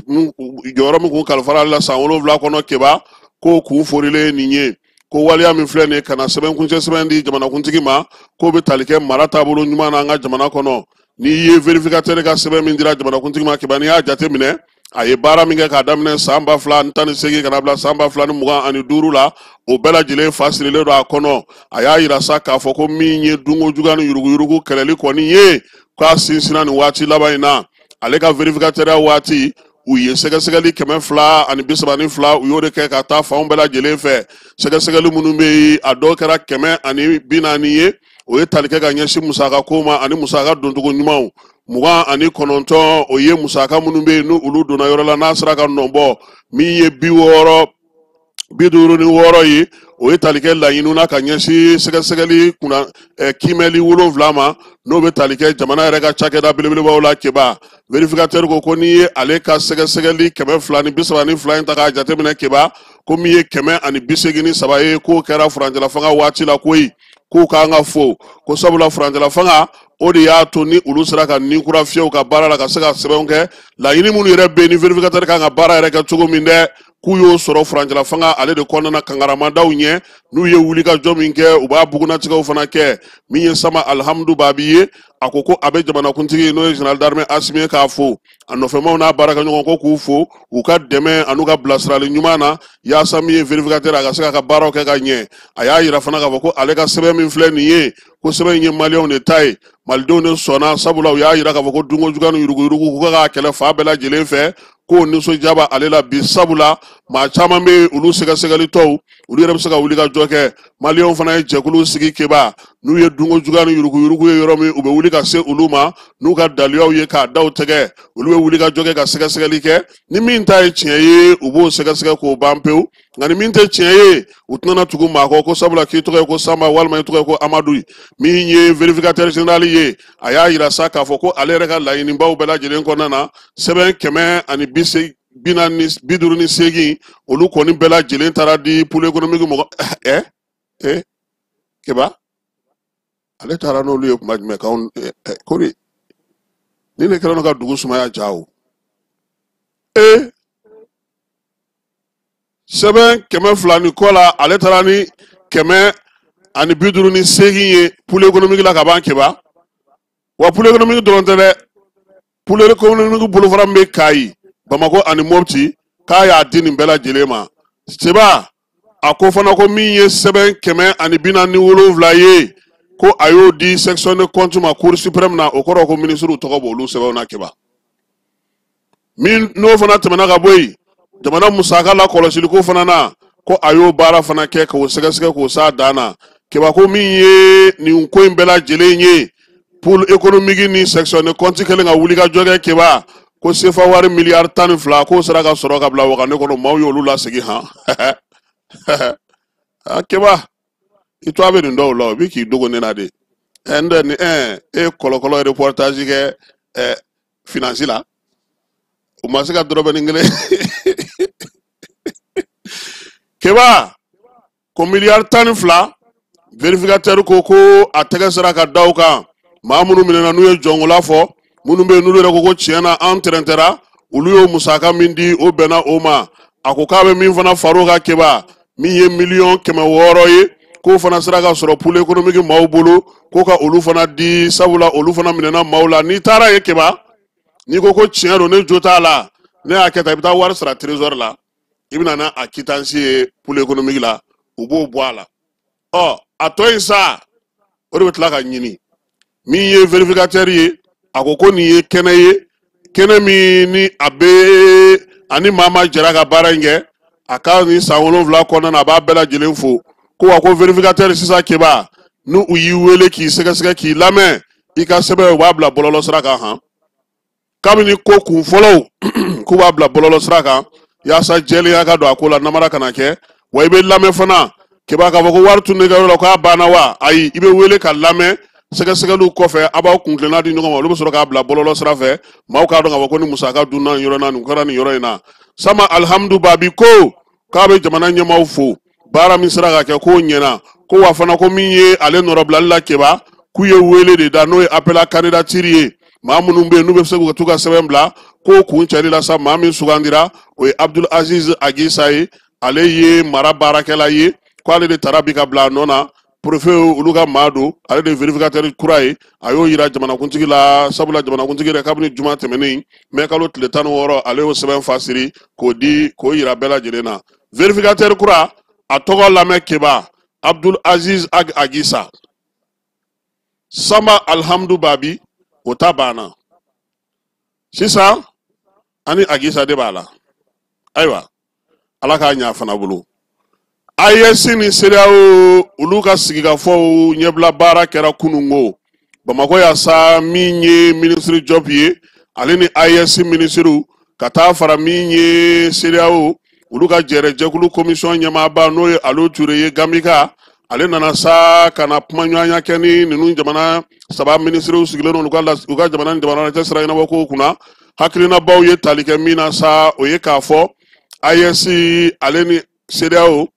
jɔyɔrɔ min kun kalifara ale la san 7 kɔnɔ Keba, k'o kun forilen nin ye, ko waleya min filɛ nin ye ka na sɛbɛn kuncɛ sɛbɛn di jamanakuntigi ma, k'o bɛ tali kɛ mara taabolo ɲuman na an ka jamana kɔnɔ. N'i ye vérificateur ka sɛbɛn min dira jamanakuntigi ma Keba, n'i y'a jateminɛ, a ye baara min kɛ k'a daminɛ san 2018 ka na bila san 2025 la, o bɛɛ lajɛlen fa sirilen don a kɔnɔ. A y'a yira sa k'a fɔ ko min ye dunko juguya ni yuruguyurugu kɛlɛli kɔni ye, k'a sinsinna nin waati laban in na. Ale ka vérificateur waati, u ye sɛgɛsɛgɛli 232, u y'o de kɛ ka taa fanw bɛɛ lajɛlen fɛ. Sɛgɛsɛgɛli minnu bɛ yen, a dɔw kɛra 140 ye, o ye tali kɛ ka ɲɛsin musaka ko ma ani musaka doncogo ɲumanw. 29, o ye musaka minnu bɛ yen n'olu donna yɔrɔ la n'a sera ka nɔ bɔ. Min ye 56 ye, o ye tali kɛ laɲiniw na ka ɲɛsin sɛgɛsɛgɛli kunna, kiimɛli 7 ma, n'o bɛ tali kɛ jamana yɛrɛ ka cakɛda belebelebaw la Keba. Vérificateur ko ko n'i ye ale ka sɛgɛsɛgɛli 232 in ta k'a jateminɛ Keba, Ko min ye 183 ye, k'o kɛra furancɛla fanga waati la koyi, k'u k'an ka fo, ko sabula furancɛla fanga o de y'a to ni olu sera ka ni kura fiyɛw ka baara la, ka se ka sɛbɛnw kɛ. Laɲini minnu yɛrɛ bɛ yen ni vérificateur kan ka baara yɛrɛ kɛ cogo min dɛ, k'u y'o sɔrɔ furancɛla fanga ale de kɔnɔna na. Kankaramadaw ɲɛ n'u ye wulikajɔ min kɛ, u b'a bugunnatigɛw fana kɛ. Min ye Sama Alihamudu Babi ye, a ko ko a bɛ jamanakuntigi n'o ye général d'armée Asimi ye k'a fo, a nɔfɛmaw n'a baarakɛɲɔgɔn ko k'u fo u ka dɛmɛ an'u ka bilasirali ɲuman na, yaasa min ye vérificateur a ka se k'a ka baaraw kɛ ka ɲɛ. A y'a yira fana k'a fɔ ko ale ka sɛbɛn min filɛ nin ye, ko sɛbɛn in ye maliyɛnw de ta ye, malidenw de sɔnna, sabula u y'a yira k'a fɔ ko dunko juguya ni yuruguyurugu k'u ka kɛlɛ fan bɛɛ lajɛlen fɛ, k'o nisɔndiya b'ale la bi, sabula maa caman bɛ yen olu sɛgɛsɛgɛli tɔw olu yɛrɛ bɛ se ka wuli ka jɔ kɛ. Maliyɛnw fana ye jɛkulu sigi keba, n'u ye dunko juguya ni yuruguyurugu ye yɔrɔ min, u bɛ wuli ka se olu ma n'u ka daliyaw ye k'a da u tɛgɛ, olu bɛ wuli ka jɔ kɛ ka sɛgɛsɛgɛli kɛ. Ni min ta ye tiɲɛ ye, u b'o sɛgɛsɛgɛ k'o ban pewu, nka ni min tɛ tiɲɛ ye, u tɛna tugu maa kɔ, ko sabula k'i tɔgɔ ye ko Sanba walima i tɔgɔ ye ko Amadu. Min ye vérificateur général ye, a y'a yira sa k'a fɔ ko ale yɛrɛ ka laɲinibaw bɛɛ lajɛlen kɔnɔna na, sɛbɛn 158 olu kɔni bɛɛ lajɛlen taara di pôle économique mɔgɔ. Ɛ Keba, ale taara n'olu ye kuma jumɛn k'anw kori ni ne kɛlen don ka dugu sumaya ja o. Sɛbɛn 200 ni kɔ la, ale taara ni 158 ye pôle économique la ka ban Keba. Wa pôle économique dɔrɔn tɛ dɛ, pôle économique bolofara min bɛ Kayi, Bamakɔ ani Mopti, k'a y'a di nin bɛɛ lajɛlen ma. Seba a ko fana ko min ye sɛbɛn 147 ye, ko a y'o di section de compte ma cour suprême na, o kɔrɔ ko minisiriw tɔgɔ b'olu sɛbɛnw na Keba. Min n'o fana tɛmɛna ka bɔ yen, jamana musaka la kɔlɔsiliko fana na, ko a y'o baara fana kɛ k'o sɛgɛsɛgɛ k'o s'a dan na. Keba ko min ye nin ko in bɛɛ lajɛlen ye, pôle économique ni section de compte kɛlen ka wuli ka jɔ kɛ Keba, ko sefa wari miliyari 12 k'o sera ka sɔrɔ ka bila wagane kɔnɔ, maaw y'olu lasegin han. A Keba, i to a bɛ nin dɔw la, o bi k'i dogo ne na de. N tɛ ni e ye kɔlɔkɔlɔ reportage kɛ finance la, u ma se ka dɔrɔmɛ ni kelen. Keba ko miliyari 12 vérificateur ko ko a tɛgɛ sera ka da o kan. Maa minnu minɛna n'u ye jɔnkola fɔ, minnu bɛ yen n'olu yɛrɛ ko ko tiɲɛ na an tɛrɛntɛra, olu y'o musaka min di o bɛnna o ma. A ko k'a bɛ min fana far'o kan Keba, min ye miliyɔn 600 ye, k'o fana sera ka sɔrɔ pôle économique maaw bolo, k'o ka olu fana di, sabula olu fana minɛna maaw la. N'i taara yen Keba, n'i ko ko tiɲɛ don ne jo t'a la, ne y'a kɛ tan, i bɛ taa wari sara trésor la, i bɛ na n'a quittance ye pôle économique la, u b'o bɔ a la. Ɔ a tɔ in sa, o de bɛ tila ka ɲini. Min ye vérificateur ye, a ko ko nin ye kɛnɛ ye, kɛnɛ min ni a bɛ ani maa ma jɛra ka baara in kɛ, a ka nin san 7 kɔnɔna na, a b'a bɛɛ lajɛlen fo. Ko wa ko vérificateur sisan Keba, n'u y'i wele k'i sɛgɛsɛgɛ k'i lamɛn, i ka sɛbɛn u b'a bila bɔlɔlɔ sira kan han. Kabini ko kun fɔlɔw k'u b'a bila bɔlɔlɔ sira kan, yaasa jɛlenya ka don a ko la, namara kana kɛ. Wa i bɛ lamɛn fana Keba, k'a fɔ ko wari tun bɛ kɛ yɔrɔ la k'a banna wa, ayi, i bɛ wele ka lamɛn. Sɛgɛsɛgɛliw kɔfɛ, a b'aw kuntilenna di ɲɔgɔn ma, olu bɛ sɔrɔ k'a bila bɔlɔlɔ sira fɛ, maaw k'a dɔn k'a fɔ ko ni musaka dunna nin yɔrɔ in na, nin kɛra nin yɔrɔ in na. Sama Alihamudu Babi ko k'a bɛ jamana ɲɛmaaw fo, baara min sera ka kɛ k'o ɲɛna. Ko wa fana ko min ye ale nɔrɔbilali la Keba, k'u ye wele de da, n'o ye appel à candidature ye, maa minnu bɛ yen n'u bɛ se k'u t'u ka sɛbɛn bila, k'o kun cɛli la sa, maa min sugandira o ye Abdul Aziz Agisa ye, ale ye mara baarakɛla ye, k'ale de taara bi ka bila a nɔ na. Préfet olu ka maa don, ale de ye vérificateur kura ye, a y'o yira jamanakuntigi la, sabula jamanakuntigi yɛrɛ kabini juma tɛmɛnen mɛ kalo tile 16, ale y'o sɛbɛn fasiri k'o di k'o yira bɛɛ lajɛlen na. Vérificateur kura a tɔgɔ lamɛn Keba, Abdul Aziz Ag Agisa. Sama Alihamudu Babi o ta banna sisan, ani Agisa de b'a la. Ayiwa, ala k'a ɲa fana bolo. AES ni CEDEAO olu ka sigikafɔw ɲɛbila baara kɛra kunungo Bamakɔ yan sa. Min ye minisiri Jɔp ye, ale ni AES minisiriw ka taa fara min ye CEDEAO olu ka jɛrɛjɛkulu commission ɲɛmaaba n'o ye Alo Ture ye Gambika, ale nana sa ka na kumaɲɔgɔnya kɛ ni ninnu jamana saba minisiriw sigilen don u ka jamana ni jamana cɛ sira ɲɛnabɔ kow kunna. Hakilinabaw ye tali kɛ min na sa, o ye k'a fɔ AES ale ni CEDEAO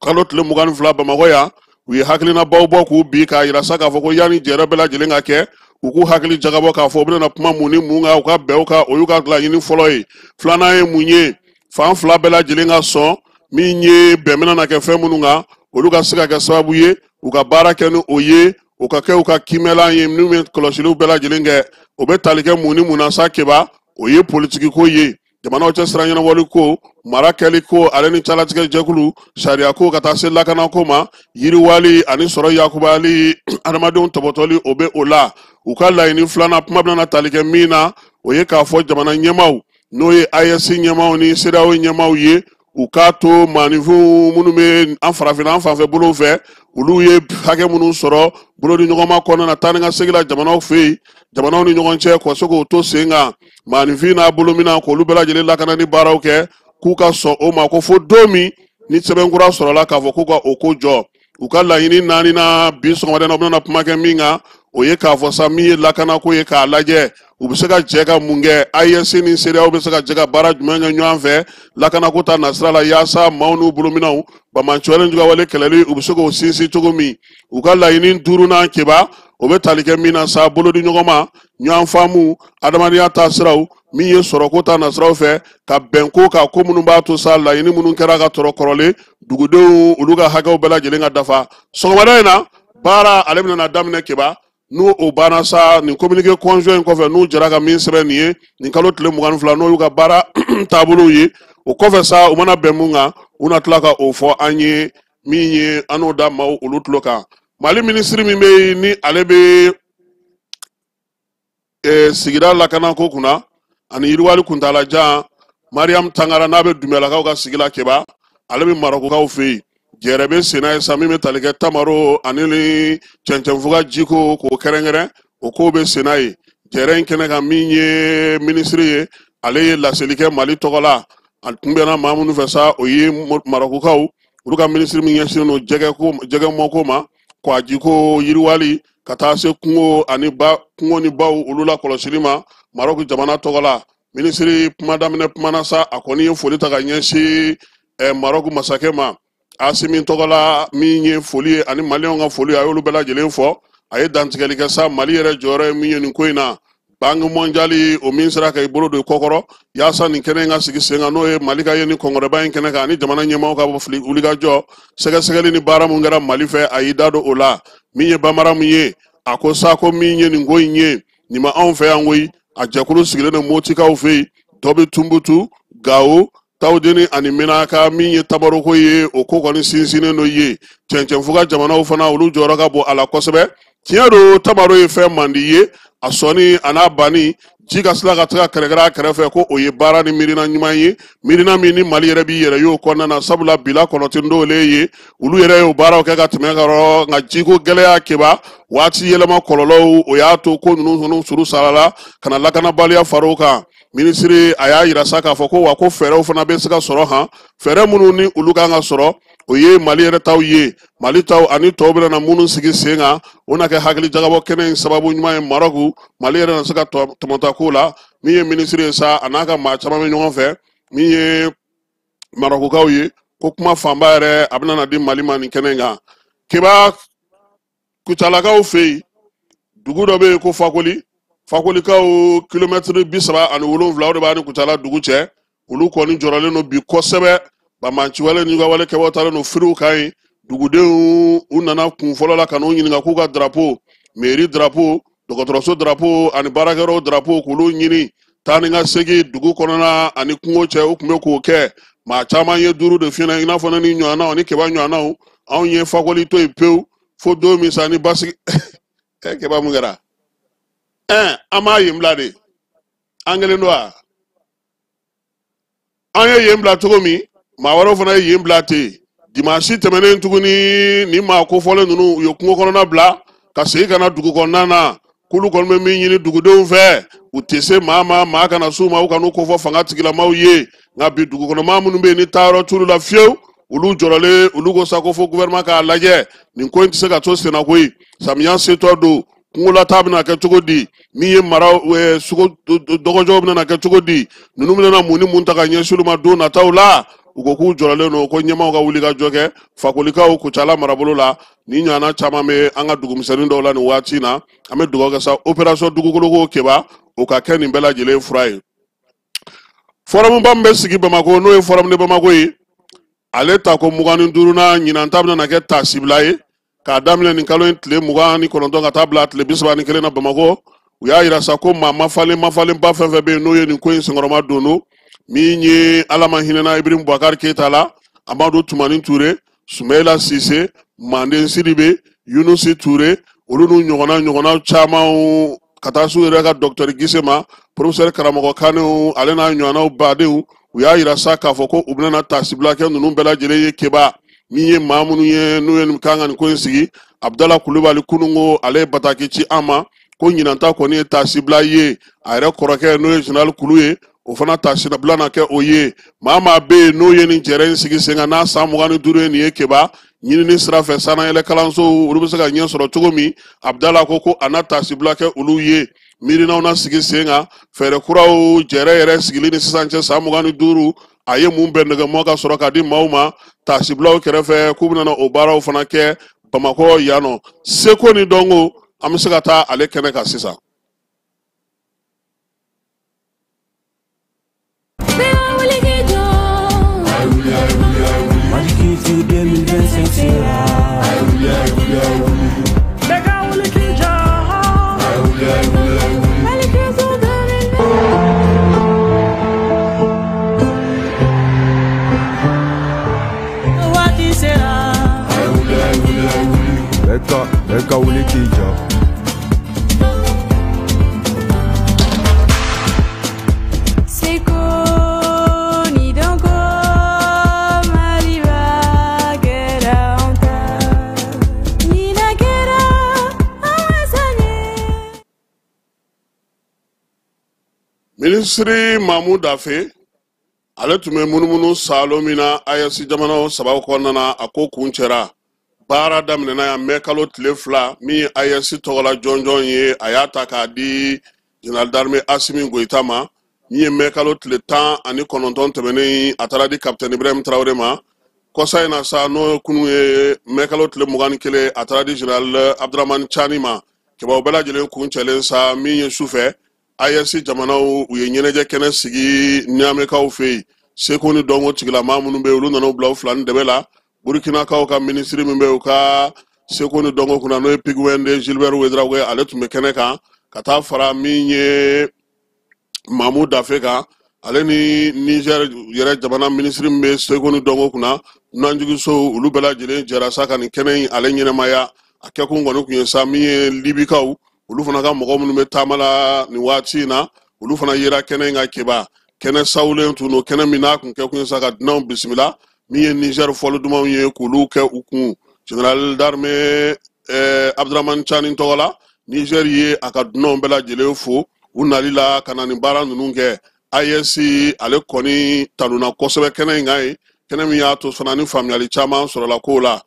kalo tile 22 Bamakɔ yan, u ye hakilinabaw bɔ k'u bi k'a yira sa k'a fɔ ko yanni jɛrɛ bɛɛ lajɛlen ka kɛ, u k'u hakili jagabɔ k'a fɔ u bɛna kuma mun ni mun kan, u ka bɛn o kan, o y'u ka laɲini fɔlɔ ye. Filanan ye mun ye? Fan fila bɛɛ lajɛlen ka sɔn min ye bɛn bɛna na kɛ fɛn minnu kan, olu ka se ka kɛ sababu ye u ka baara kɛ ni o ye, o ka kɛ u ka kiimɛlan ye minnu bɛ kɔlɔsiliw bɛɛ lajɛlen kɛ. O bɛ tali kɛ mun ni mun na sa Keba? O ye politiki ko ye, jamanaw cɛ sira ɲɛnabɔli ko, mara kɛli ko, ale ni calatigɛ jɛkulu, sariya ko, ka taa se lakanako ma, yiriwali ani sɔrɔ yakubayali, adamadenw tɔbɔtɔli, o bɛ o la. U ka laɲini filanan, kuma bɛna tali kɛ min na, o ye k'a fɔ jamana ɲɛmaaw, n'o ye AES ɲɛmaaw ni CEDEAO ɲɛmaaw ye, u k'a to maaninfinw minnu bɛ an farafinna an fanfɛ bolow fɛ, olu ye hakɛ minnu sɔrɔ bolodi ɲɔgɔnma kɔnɔna na, taa ni ka segin la jamanaw fɛ yen, jamanaw ni ɲɔgɔn cɛ, ka se k'o to sen kan, maaninfin n'a bolomina, k'olu bɛɛ lajɛlen lakana ni baaraw kɛ, k'u ka sɔn o ma, ko fo don min ni sɛbɛnkura sɔrɔla k'a fɔ k'u ka o ko jɔ. U ka laɲini naaninan bi sɔgɔmada in na, u bɛna kuma kɛ min kan, o ye k'a fɔ sa min ye lakanako ye, k'a lajɛ u bɛ se ka jɛ ka mun kɛ, AES ni CEDEAO bɛ se ka jɛ ka baara jumɛn kɛ ɲɔgɔn fɛ lakanako ta nasira la, yaasa maaw n'u bolominɛw banbaanciwale jugawale kɛlɛli, u bɛ se k'o sinsin cogo min. U ka laɲini duurunan Keba, o bɛ tali kɛ min na sa, bolodi ɲɔgɔn ma, ɲɔgɔn faamu, adamadenya taasiraw, min ye sɔrɔko ta nasiraw fɛ, ka bɛn ko kan, ko minnu b'a to sa laɲini minnu kɛra ka tɔrɔ kɔrɔlen, dugudenw olu ka hakɛw bɛɛ lajɛlen ka dafa. Sɔgɔmada in na baara ale bɛna daminɛ Keba, n'o o banna sa, nin communiqué conjoint in kɔfɛ, n'u jɛra ka min sɛbɛn nin ye nin kalo tile 22, n'o y'u ka baara taabolow ye, o kɔfɛ sa, u mana bɛn mun kan, u na tila ka o fɔ an ye, min ye an n'o da maaw olu tulo kan. Mali minisiri min bɛ yen ni ale bɛ sigida lakanako kunna ani yiriwali kuntaalajan, Mariam Tangara, n'a bɛ Dunbiyalakaw ka sigi la Keba, ale bɛ Marɔkukaw fɛ yen. Jɛrɛ bɛ senna ye sa min bɛ tali kɛ tamaro ani ni cɛncɛnfuga jiko k'o kɛrɛnkɛrɛn, o ko bɛ senna ye. Jɛrɛ in kɛnɛ kan, min ye minisiri ye, ale ye laseli kɛ Mali tɔgɔ la. A tun bɛnna maa minnu fɛ sa, o ye Marɔkukaw, olu ka minisiri min ɲɛsinnen don jɛgɛmɔko ma, kɔgɔjiko yiriwali, ka taa se kungo ani ba, kungo ni baw olu la kɔlɔsili ma Marɔku jamana tɔgɔ la. Minisiri kuma daminɛ kumana sa, a kɔni ye foli ta ka ɲɛsin Marɔku masakɛ ma Asimi tɔgɔ la, min ye foli ye ani maliyɛnw ka foli, a y'olu bɛɛ lajɛlen fɔ. A ye dantigɛli kɛ sa, Mali yɛrɛ jɔyɔrɔ ye min ye nin ko in na, Banque mondiale o min sera ka i bolo don i kɔkɔrɔ yaasa nin kɛnɛ in ka sigi sen kan, n'o ye Mali ka ye ni kɔnkɔrɔba in kɛnɛ kan, ani jamana ɲɛmaaw ka fili wulikajɔ, sɛgɛsɛgɛli ni baara mun kɛra Mali fɛ, a y'i da don o la. Min ye bamara min ye, a ko sa ko min ye nin ko in ye, nin ma anw fɛ yan koyi, a jɛkulu sigilen don Motikaw fɛ yen, dɔ bɛ Tunbutu, Gawo, Tawudeni ani Menaka. Min ye tabaroko ye, o ko kɔni sinsinnen don ye. Cɛncɛnfuga jamanaw fana, olu jɔyɔrɔ ka bon a la kosɛbɛ. Tiɲɛ don, tamaro ye fɛn mandi ye, a sɔnni a n'a banni, ji ka sila ka taga kɛrɛkɛrɛ a kɛrɛfɛ, ko o ye baara ni miirina ɲuman ye, miirina min ni Mali yɛrɛ b'i yɛrɛ y'o kɔnɔna na, sabula bila kɔnɔti dɔwlen ye, olu yɛrɛ y'o baaraw kɛ ka tɛmɛ ka yɔrɔ. Nka jiko gɛlɛya Keba, waati yɛlɛma kɔlɔlɔw, o y'a to ko ninnu ninnu suru sarala ka na lakanabaliya far'o kan. Minisiri a y'a yira sa k'a fɔ ko wa ko fɛɛrɛw fana bɛ se ka sɔrɔ han, fɛɛrɛ minnu ni olu kan ka sɔrɔ, o ye Mali yɛrɛ taw ye, Mali taw ani tɔw bɛna na minnu sigi sen kan, o na kɛ hakili jagabɔ kɛnɛ in sababu ɲuman ye Marɔku, Mali yɛrɛ na se ka tɔmɔta ko la. Min ye minisiri ye sa, a n'a ka maa caman bɛ ɲɔgɔn fɛ, min ye Marɔkukaw ye, ko kuma fanba yɛrɛ a bɛna na di Mali ma nin kɛnɛ in kan. Keba, Kucalakaw fɛ yen, dugu dɔ bɛ yen ko Fakoli, Fakolikaw kilomɛtiri 37, o de b'a ni Kucala dugu cɛ. Olu kɔni jɔrɔlen don bi kosɛbɛ, banbaanciwale ni wale kɛbaaw taalen don firiw kan yen. Dugudenw u nana kun fɔlɔ la ka n'u ɲininka k'u ka drapeau, mairie drapeau, dɔgɔtɔrɔso drapeau ani baarakɛyɔrɔ drapeau, k'olu ɲini. Taa ni ka segin dugu kɔnɔna ani kungo cɛ, u tun bɛ k'o kɛ. Maa caman ye duuru de fiɲɛ, i n'a fɔ ne ni ɲɔgɔnnaw ani Keba ɲɔgɔnnaw, anw ye Fakoli to yen pewu fo don min sa ni basigi. Keba, mun kɛra? An m'a yen bila de, an kelen don wa? An ye yen bila cogo min, maa wɛrɛw fana ye yen bila ten. Dimansi tɛmɛnen tuguni, ni maa kofɔlen ninnu u ye kungo kɔnɔna bila ka segin ka na dugu kɔnɔna na, k'olu kɔni bɛ min ɲini dugudenw fɛ, u tɛ se maa ma, maa kana s'u ma, u kan'u kofɔ fanga tigilamaw ye. Nka bi dugu kɔnɔ maa minnu bɛ yen ni taayɔrɔ t'olu la fiyewu, olu jɔrɔlen, olu ko sa ko fo gouvernement k'a lajɛ, nin ko in tɛ se ka to senna koyi. Samiya setɔ don, kungolata bɛna kɛ cogo di? Min ye mara sogo dɔgɔjɔw bɛna kɛ cogo di? Ninnu bɛna mun ni mun ta ka ɲɛsin olu ma don nataw la? U ko k'u jɔrɔlen don ko ɲɛmaaw ka wuli ka jɔ kɛ Fakolikaw Kucala marabolo la. Ni ɲɔgɔnna caman bɛ an ka dugumisɛnnin dɔw la nin waati in na. An bɛ dugawu kɛ sa opération dugukoloko Keba o ka kɛ nin bɛɛ lajɛlen fura ye. Forumba min bɛ sigi Bamakɔ, n'o ye Forum de Bamako ye, ale ta ko 25nan ɲinan ta bɛna kɛ tasibila ye k'a daminɛ nin kalo in tile 29 ka taa bila tile 31 na Bamakɔ. U y'a yira sa ko maa mafalenba fɛn fɛn bɛ yen n'o ye nin ko in senkɔrɔma don don min ye Ala ma hinɛna Ibrahim Boubacar Keita la, Amadu Tumani Ture, Sumayila Sise, Manden Sidibe, Yunusi Ture, olu n'u ɲɔgɔnna camanw ka taa s'u yɛrɛ ka docteur Gise ma, professeur Karamɔgɔ Kanew, ale n'a ɲɔgɔnnaw badenw. U y'a yira sa k'a fɔ ko u bɛna tasibila kɛ ninnu bɛɛ lajɛlen ye Keba. Min ye maa minnu ye n'u ye kan ka nin ko in sigi, Abdala Kulubali kununko ale ye bataki ci an ma ko ɲinan ta kɔni ye tasibila ye. A yɛrɛ kɔrɔkɛ n'o ye général Kulu ye, o fana tasibila na kɛ o ye. Maa maa bɛ yen n'o ye nin jɛrɛ in sigi sen kan n'a san 25 ye nin ye Keba, ɲinini sira fɛ sanayɛlɛ kalansow olu bɛ se ka ɲɛ sɔrɔ cogo min, Abdala ko ko a na tasibila kɛ olu ye. Miirinaw na sigi sen kan, fɛɛrɛ kuraw jɛrɛ yɛrɛ sigili ni sisan cɛ san 25 a ye mun bɛn nɛgɛmɔ ka sɔrɔ ka di maaw ma tasibilaw kɛrɛfɛ, k'u bɛna o baaraw fana kɛ Bamakɔ yan nɔ. Seko ni dɔnko, an bɛ se ka taa ale kɛnɛ kan sisan. Mali 2025 sera. Waati sera. Bɛɛ ka wuli k'i jɔ. Seko ni dɔnko Maliba kɛra an ta. Ɲinɛ kɛra an wasa ye. Minisiri Mamu Dafe, ale tun bɛ munumunu saalo min na AES jamanaw saba kɔnɔna na, a ko kuncɛra. Baara daminɛna yan mɛ kalo tile 2, min ye AES tɔgɔla jɔnjɔn ye, a y'a ta k'a di général d'armée Asimi Goïta ma. Min ye mɛ kalo tile 19 tɛmɛnen, a taara di capitaine Ibrahim Traoré ma. Kɔsa in na sa, n'o kunu ye mɛ kalo tile 21, a taara di général Abdramane Tiani ma. Kibaru bɛɛ lajɛlen kuncɛlen sa, min ye sufɛ AES jamanaw u ye ɲɛnajɛ kɛnɛ sigi Niameykaw fɛ yen. Seko ni dɔnko tigilamaa minnu bɛ yen, olu nana u bila u fila ni dɛmɛ la. Burkinakaw ka minisiri min bɛ u ka seko ni dɔnko kunna, n'o ye Piguende Gilbert Ouedraogo ye, ale tun bɛ kɛnɛ kan ka taa fara min ye Mamu Dafe kan, ale ni Niger yɛrɛ jamana minisiri min bɛ seko ni dɔnko kunna, dunanjiginsow, olu bɛɛ lajɛlen jɛra sa ka nin kɛnɛ in ale ɲɛnamaya. A kɛkun kɔni tun ye sa min ye Libikaw, olu fana ka mɔgɔ minnu bɛ taama la nin waati in na, olu fana yera kɛnɛ in ka Keba. Kɛnɛ sawulen tun don, kɛnɛ min n'a kun kɛkun ye sa ka dunanw bisimila, min ye Niger fɔli dumanw ye k'olu kɛ u kun. Général d'armée Abdramane Tiani tɔgɔ la, Niger ye a ka dunanw bɛɛ lajɛlen fo u nali la ka na nin baara ninnu kɛ. AES ale kɔni tanuna kosɛbɛ kɛnɛ in kan ye, kɛnɛ min y'a to fana ni faamuyali caman sɔrɔla kow la.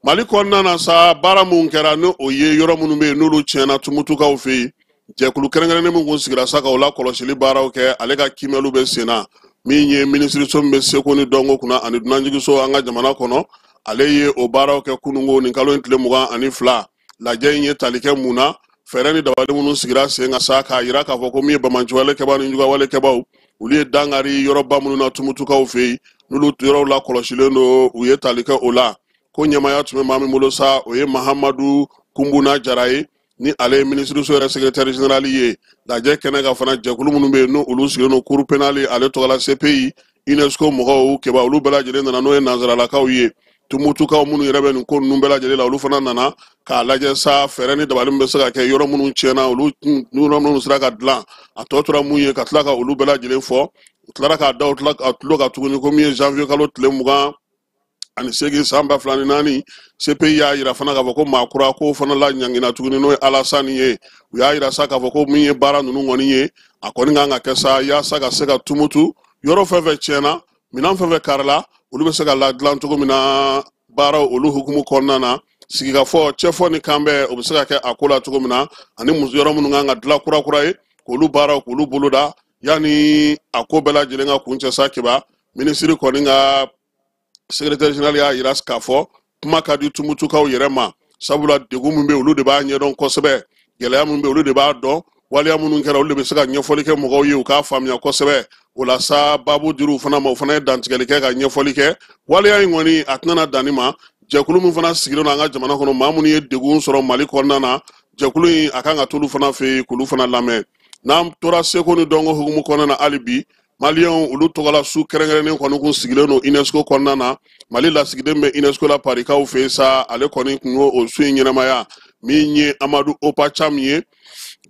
Mali kɔnɔna na sa, baara mun kɛra ni o ye yɔrɔ minnu bɛ yen n'olu tiɲɛna Tumutukaw fɛ yen, jɛkulu kɛrɛnkɛrɛnnen min kun sigira sa ka o la kɔlɔsili baaraw kɛ, ale ka kiimɛliw bɛ sen na. Min ye minisiriso min bɛ seko ni dɔnko kunna ani dunanjiginso an ka jamana kɔnɔ, ale ye o baaraw kɛ kununko nin kalo in tile 22. Lajɛ in ye tali kɛ mun na? Fɛɛrɛ ni dabali minnu sigira sen kan sa k'a yira k'a fɔ ko min ye bamanciwale kɛbaw ni jugawale kɛbaw, olu ye dankari yɔrɔba minnu na Tumutukaw fɛ yen, n'olu yɔrɔw la kɔlɔsilen don, u ye tali kɛ o la. Ko ɲɛmaaya tun bɛ maa min bolo sa, o ye Mahamadu Kunbuna Jara ye, ni ale ye minisiriso yɛrɛ secrétaire général ye. Lajɛ kɛnɛ kan fana, jɛkulu minnu bɛ yen n'olu sigilen don cour pénale ale tɔgɔ la CPI, UNESCO mɔgɔw Keba, olu bɛɛ lajɛlen nana, n'o ye nanzaralakaw ye. Tumutukaw minnu yɛrɛ bɛ nin ko ninnu bɛɛ lajɛlen la, olu fana nana k'a lajɛ sa fɛɛrɛ ni dabali min bɛ se ka kɛ yɔrɔ minnu tiɲɛna, olu yɔrɔ minnu sera ka dilan, a tɔ tora mun ye ka tila ka olu bɛɛ lajɛlen fɔ. U tilara k'a da u tila a tulo kan tuguni ko min ye janvier kalo tile 28 san 2004, CPI y'a yira fana k'a fɔ ko maa kura k'o fana la ɲangina tuguni, n'o ye Alasani ye. U y'a yira sa k'a fɔ ko min ye baara ninnu kɔni ye, a kɔni kan ka kɛ sa yaasa ka se ka Tumutu yɔrɔ fɛn fɛn tiɲɛna, minɛn fɛn fɛn karila, olu bɛ se ka ladilan cogo min na baaraw olu hukumu kɔnɔna na. Sigikafɔ, cɛfɔ ni kanbɛn, o bɛ se ka kɛ a ko la cogo min na, ani yɔrɔ minnu kan ka dilan kura kura ye, k'olu baaraw k'olu boloda yanni a ko bɛɛ lajɛlen ka kuncɛ sa. Keba, minisiri kɔni ka Secrétaire général y'a yira k'a fɔ kuma ka di Tumutukaw yɛrɛ ma, sabula degun min bɛ olu de b'a ɲɛdɔn kosɛbɛ, gɛlɛya min bɛ olu de b'a dɔn, waleya minnu kɛra olu de bɛ se ka ɲɛfɔli kɛ mɔgɔw ye u k'a faamuya kosɛbɛ. O la sa, baabu dir'u fana ma, o fana ye dantigɛli kɛ ka ɲɛfɔli kɛ. Waleya in kɔni a tɛna danni ma. Jɛkulu min fana sigilen don an ka jamana kɔnɔ, maa minnu ye degun sɔrɔ Mali kɔnɔna na, jɛkulu in a kan ka t'olu fana fɛ yen k'olu fana lamɛn. N'an tora seko ni dɔnko hukumu kɔnɔna na hali bi, Maliyɛnw olu tɔgɔla su kɛrɛnkɛrɛnnen kɔni kun sigilen don UNESCO kɔnɔna na. Mali lasigiden bɛ UNESCO la Parikaw fɛ yen sa, ale kɔni kun y'o o su in ɲɛnamaya. Min ye Amadu Opa Cham ye,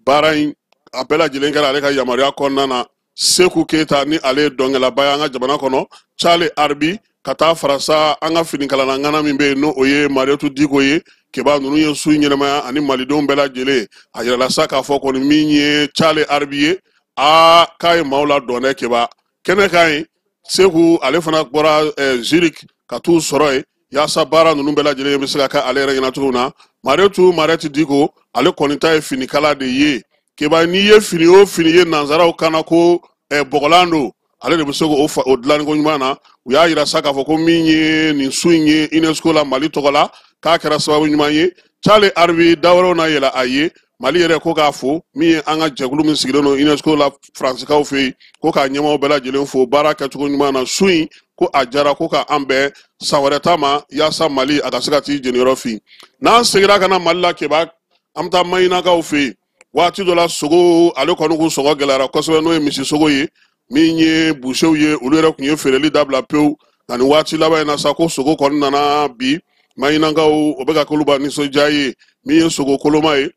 baara in a bɛɛ lajɛlen kɛra ale ka yamaruya kɔnɔna na. Seku Keyita ni ale ye dɔnkɛlaba ye an ka jamana kɔnɔ, Charles Arbi, ka taa farasa an ka finikalanna ŋana min bɛ yen n'o o ye Mariyetu Diko ye, Keba ninnu ye su in ɲɛnamaya ani malidenw bɛɛ lajɛlen. A yirala sa k'a fɔ kɔni min ye Charles Arbi ye, aa k'a ye maaw ladɔn dɛ. Keba kɛnɛ kan yen, Seku ale fana bɔra Zurich ka t'u sɔrɔ yen yaasa baara ninnu bɛɛ lajɛlen bɛ se ka kɛ ale yɛrɛ ɲɛna cogo min na. Mariyetu Mariyɛti Diko ale kɔni ta ye finikala de ye. Keba, n'i ye fini o fini ye nanzaraw kana ko bɔgɔlan don, ale de bɛ se k'o o dilanni ko ɲuman na. U y'a yira sa k'a fɔ ko min ye nin su in ye UNESCO la Mali tɔgɔ la, k'a kɛra sababu ɲuman ye. Charles Arbi dawɛrɛw na yɛlɛ a ye. Mali yɛrɛ ko k'a fo min ye an ka jɛkulu min sigilen don UNESCO la Faransikaw fɛ yen, ko k'a ɲɛmaaw bɛɛ lajɛlen fo baara kɛcogo ɲuman na. Su in ko a jara, ko ka an bɛn san wɛrɛ ta ma yaasa Mali a ka se ka t'i jeniyɔrɔ fin. N'an seginna ka na Mali la, Keba, an bɛ taa Mahinakaw fɛ yen. Waati dɔ la, sogo ale kɔni kun sɔngɔ gɛlɛyara kosɛbɛ, n'o ye misi sogo ye. Min ye busew ye, olu yɛrɛ kun ye feereli dabila pewu. Nka nin waati laban in na sa, ko sogo kɔni nana bi Mahinakaw, o bɛ ka k'olu ba nisɔndiya ye. Min ye sogo koloma ye,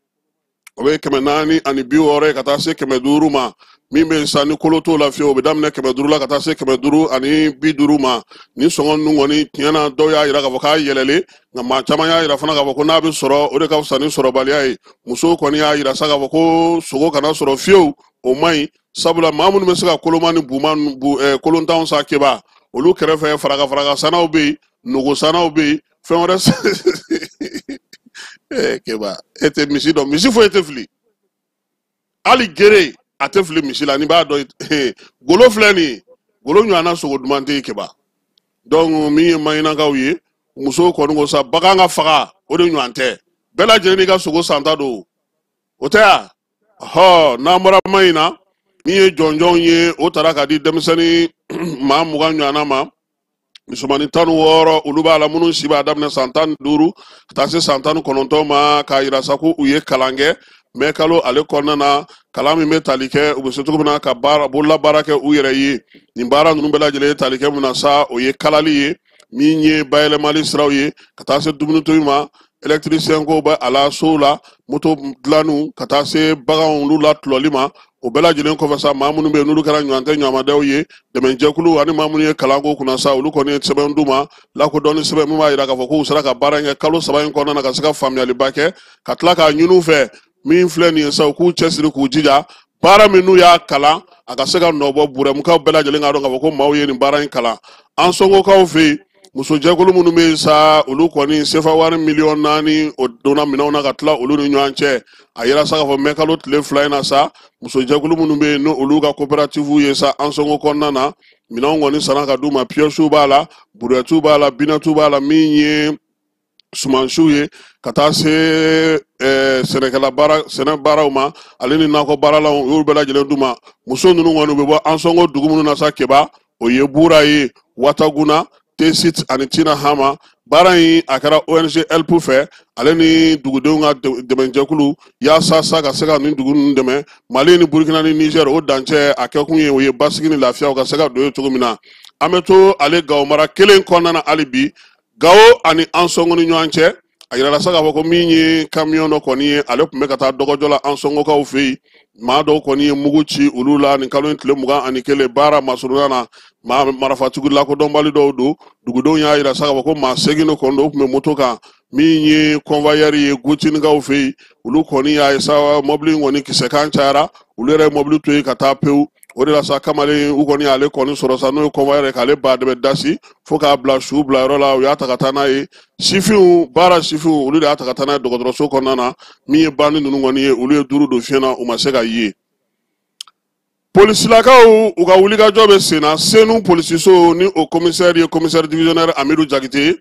o bɛ 460 ye ka taa se 500 ma. Min bɛ sa ni kolo t'o la fiyewu, o bɛ daminɛ 500 la ka taa se 550 ma. Nin sɔngɔ ninnu kɔni tiɲɛ na, dɔw y'a yira k'a fɔ k'a yɛlɛlen, nka maa caman y'a yira fana k'a fɔ ko n'a bɛ sɔrɔ, o de ka fisa ni sɔrɔbaliya ye. Musow kɔni y'a yira sa k'a fɔ ko sogo kana sɔrɔ fiyewu, o man ɲi, sabula maa minnu bɛ se ka koloma ni buman bu, kolontanw sa, Keba, olu kɛrɛfɛ faraka faraka sannaw bɛ yen, nogo sannaw bɛ yen, fɛn wɛrɛ. Keba, e tɛ misi dɔn, misi foyi tɛ fili, hali gere a tɛ fili misi la. N'i b'a dɔn, golo filɛ nin ye, golo ɲɔgɔnna sogo duman tɛ yen, Keba. Donc min ye Mahinakaw ye, musow kɔni ko sa bagan ka faga, o de ɲɔgɔn tɛ. Bɛɛ lajɛlen n'i ka sogo santa don, o tɛ yan hɔ. N'an bɔra Mahina, min ye jɔnjɔnw ye, o taara ka di denmisɛnnin maa 20 ɲɔgɔnna ma. Musomanin 16 olu b'a la, minnu si b'a daminɛ san 15 ka taa se san 19 ma, k'a yira sa ko u ye kalan kɛ mɛ kalo ale kɔnɔna na, kalan min bɛ tali kɛ u bɛ se cogo min na ka baara bolola baara kɛ u yɛrɛ ye. Nin baara ninnu bɛɛ lajɛlen ye tali kɛ mun na sa, o ye kalali ye, min ye bayɛlɛmali siraw ye, ka taa se dumuni tobi ma, électricien ko bɛ a la sow la, moto dilanniw, ka taa se baganw olu la tulɔli ma. O bɛɛ lajɛlen kɔfɛ sa, maa minnu bɛ yen n'olu kɛra ɲɔgɔn tɛ ɲɔgɔnmadaw ye, dɛmɛjɛkulu ani maa minnu ye kalanko kunna sa, olu kɔni ye sɛbɛn d'u ma, lakodɔnni sɛbɛn min b'a yira k'a fɔ k'u sera ka baara in kɛ kalo 3 in kɔnɔna na, ka se ka faamuyaliba kɛ, ka tila k'a ɲini u fɛ min filɛ nin ye sa, u k'u cɛsiri k'u jija baara min n'u y'a kalan, a ka se ka nɔ bɔ. Burɛmukaw bɛɛ lajɛlen k'a dɔn k'a fɔ ko maaw ye nin baara in kalan. An sɔngokaw fɛ yen, musojɛkulu minnu bɛ yen sa, olu kɔni sefa wari miliyɔn 4 o donna minɛnw na ka tila olu ni ɲɔgɔn cɛ. A yira sa k'a fɔ mɛ kalo tile 2 in na sa, musojɛkulu minnu bɛ yen n'olu ka coopérative ye sa an sɔngo kɔnɔna na, minɛnw kɔni sanna ka d'u ma. Piyɔsiw b'a la, burɛtiw b'a la, binɛtiw b'a la, min ye sumansiw ye, ka taa se sɛnɛkɛla baara, sɛnɛ baaraw ma, ale ni nakɔ baaralaw, u y'olu bɛɛ lajɛlen d'u ma. Muso ninnu kɔni u bɛ bɔ an sɔngo dugu minnu na sa, Keba, o ye Bura ye, Wataguna, Tesit ani Tina Hama. Baara in a kɛra ONG Help fɛ, ale ni dugudenw ka dɛmɛjɛkulu, yaasa sa ka se ka nin dugu ninnu dɛmɛ. Mali ni Burukina ni Niger o dancɛ, a kɛkun ye o ye basigi ni lafiya ka se ka don yen cogo min na. An bɛ to ale Gawo mara kelen kɔnɔna na hali bi, Gawo ani Ansɔngo ni ɲɔgɔn cɛ. A yirala sa k'a fɔ ko min ye kamiyɔn dɔ kɔni ye, ale tun bɛ ka taa dɔgɔjɔ la Ansɔngokaw fɛ yen. Maa dɔw kɔni ye mugu ci olu la nin kalo in tile 21 baara masurunya na. Maa marifatigi lakodɔnbali dɔw don. Dugudenw y'a yira sa k'a fɔ ko maa 8 de kɔni don, u tun bɛ moto kan. Min ye convoyeur ye Gotinikaw fɛ yen, olu kɔni y'a ye sa mɔbili in kɔni kisɛkan cayara, olu yɛrɛ ye mɔbili to yen ka taa pewu. O de la sa, kamalen u kɔni y'ale kɔni sɔrɔ sa, n'o ye convoyeur ye, k'ale ba dɛmɛ dasi fo k'a bila su bila yɔrɔ la. U y'a ta ka taa n'a ye sifinw baara, sifinw olu de y'a ta ka taa n'a ye dɔgɔtɔrɔso kɔnɔna na. Min ye banni ninnu kɔni ye, olu ye 5 don fiɲɛ na, u ma se ka ye. Polisilakaw u ka wulikajɔ bɛ sen na Senu polisiso ni o commissaire ye commissaire divisionnaire Amidu Jakite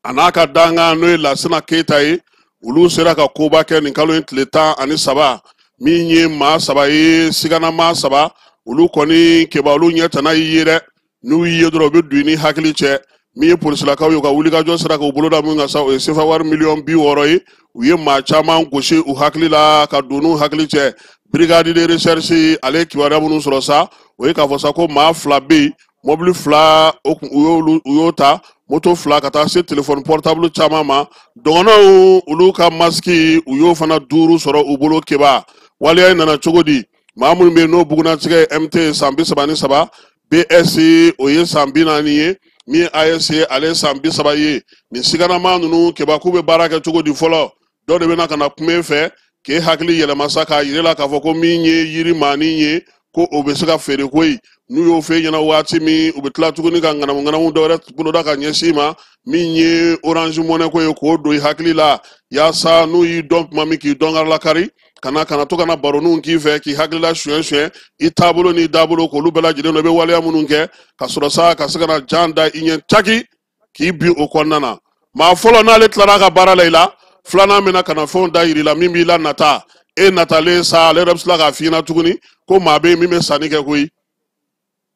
a n'a ka dankan n'o ye Lasina Keyita ye, olu sera ka koba kɛ nin kalo in tile 13, min ye maa 3 ye, sigana maa 3, olu kɔni keba olu ɲɛ tana y'i ye dɛ, n'u y'i ye dɔrɔn u bɛ don i ni hakili cɛ. Min ye polisilakaw ye, u ka wulikajɔ sera k'u bolo da min kan sa, o ye sefa wari miliyɔn 60 ye. U ye maa caman gosi u hakili la ka don n'u hakili cɛ. Brigade de recherche ale ye kibaruya minnu sɔrɔ sa, o ye k'a fɔ sa ko maa 2 bɛ yen, mɔbili 2 o kun, u y'o ta, moto 2 ka taa se telefɔni portable caman ma. Dɔgɔnɔw olu ka masiki u y'o fana 5 sɔrɔ u bolo. Keba waleya in nana cogo di? Maa minnu bɛ yen n'o bugunnatigɛ ye MT san 33, BS o ye san 40 ye, min ye AS ye ale ye san 30 ye. Nin siganama ninnu keba k'u bɛ baara kɛ cogo di fɔlɔ? Dɔ de bɛna ka na kuma e fɛ k'e hakili yɛlɛma sa k'a yir'i la k'a fɔ ko min ye yiri maanin ye ko o bɛ se ka feere koyi. N'u y'o f'e ɲɛna waati min, u bɛ tila tuguni ka ŋanamu ŋanamu dɔ wɛrɛ boloda ka ɲɛsin i ma, min ye Orange Money ko ye, k'o don i hakili la yaasa n'u y'i dɔn tuma min k'i dɔn karila-kari, kana to kana baroninw k'i fɛ k'i hakilila suɲɛ suɲɛ i taabolo n'i dabolo, k'olu bɛɛ lajɛlen dɔn i bɛ waleya minnu kɛ, ka sɔrɔ sa ka se ka na jan da i ɲɛ caki k'i bin o kɔnɔna na. Maa fɔlɔ n'ale tilara a ka baara la i la, filanan bɛna ka na fɛnw da yir'i la min b'i la nata. E natalen sa, ale yɛrɛ bɛ tila k'a f'i ɲɛna tuguni ko maa bɛ yen min bɛ sanni kɛ koyi,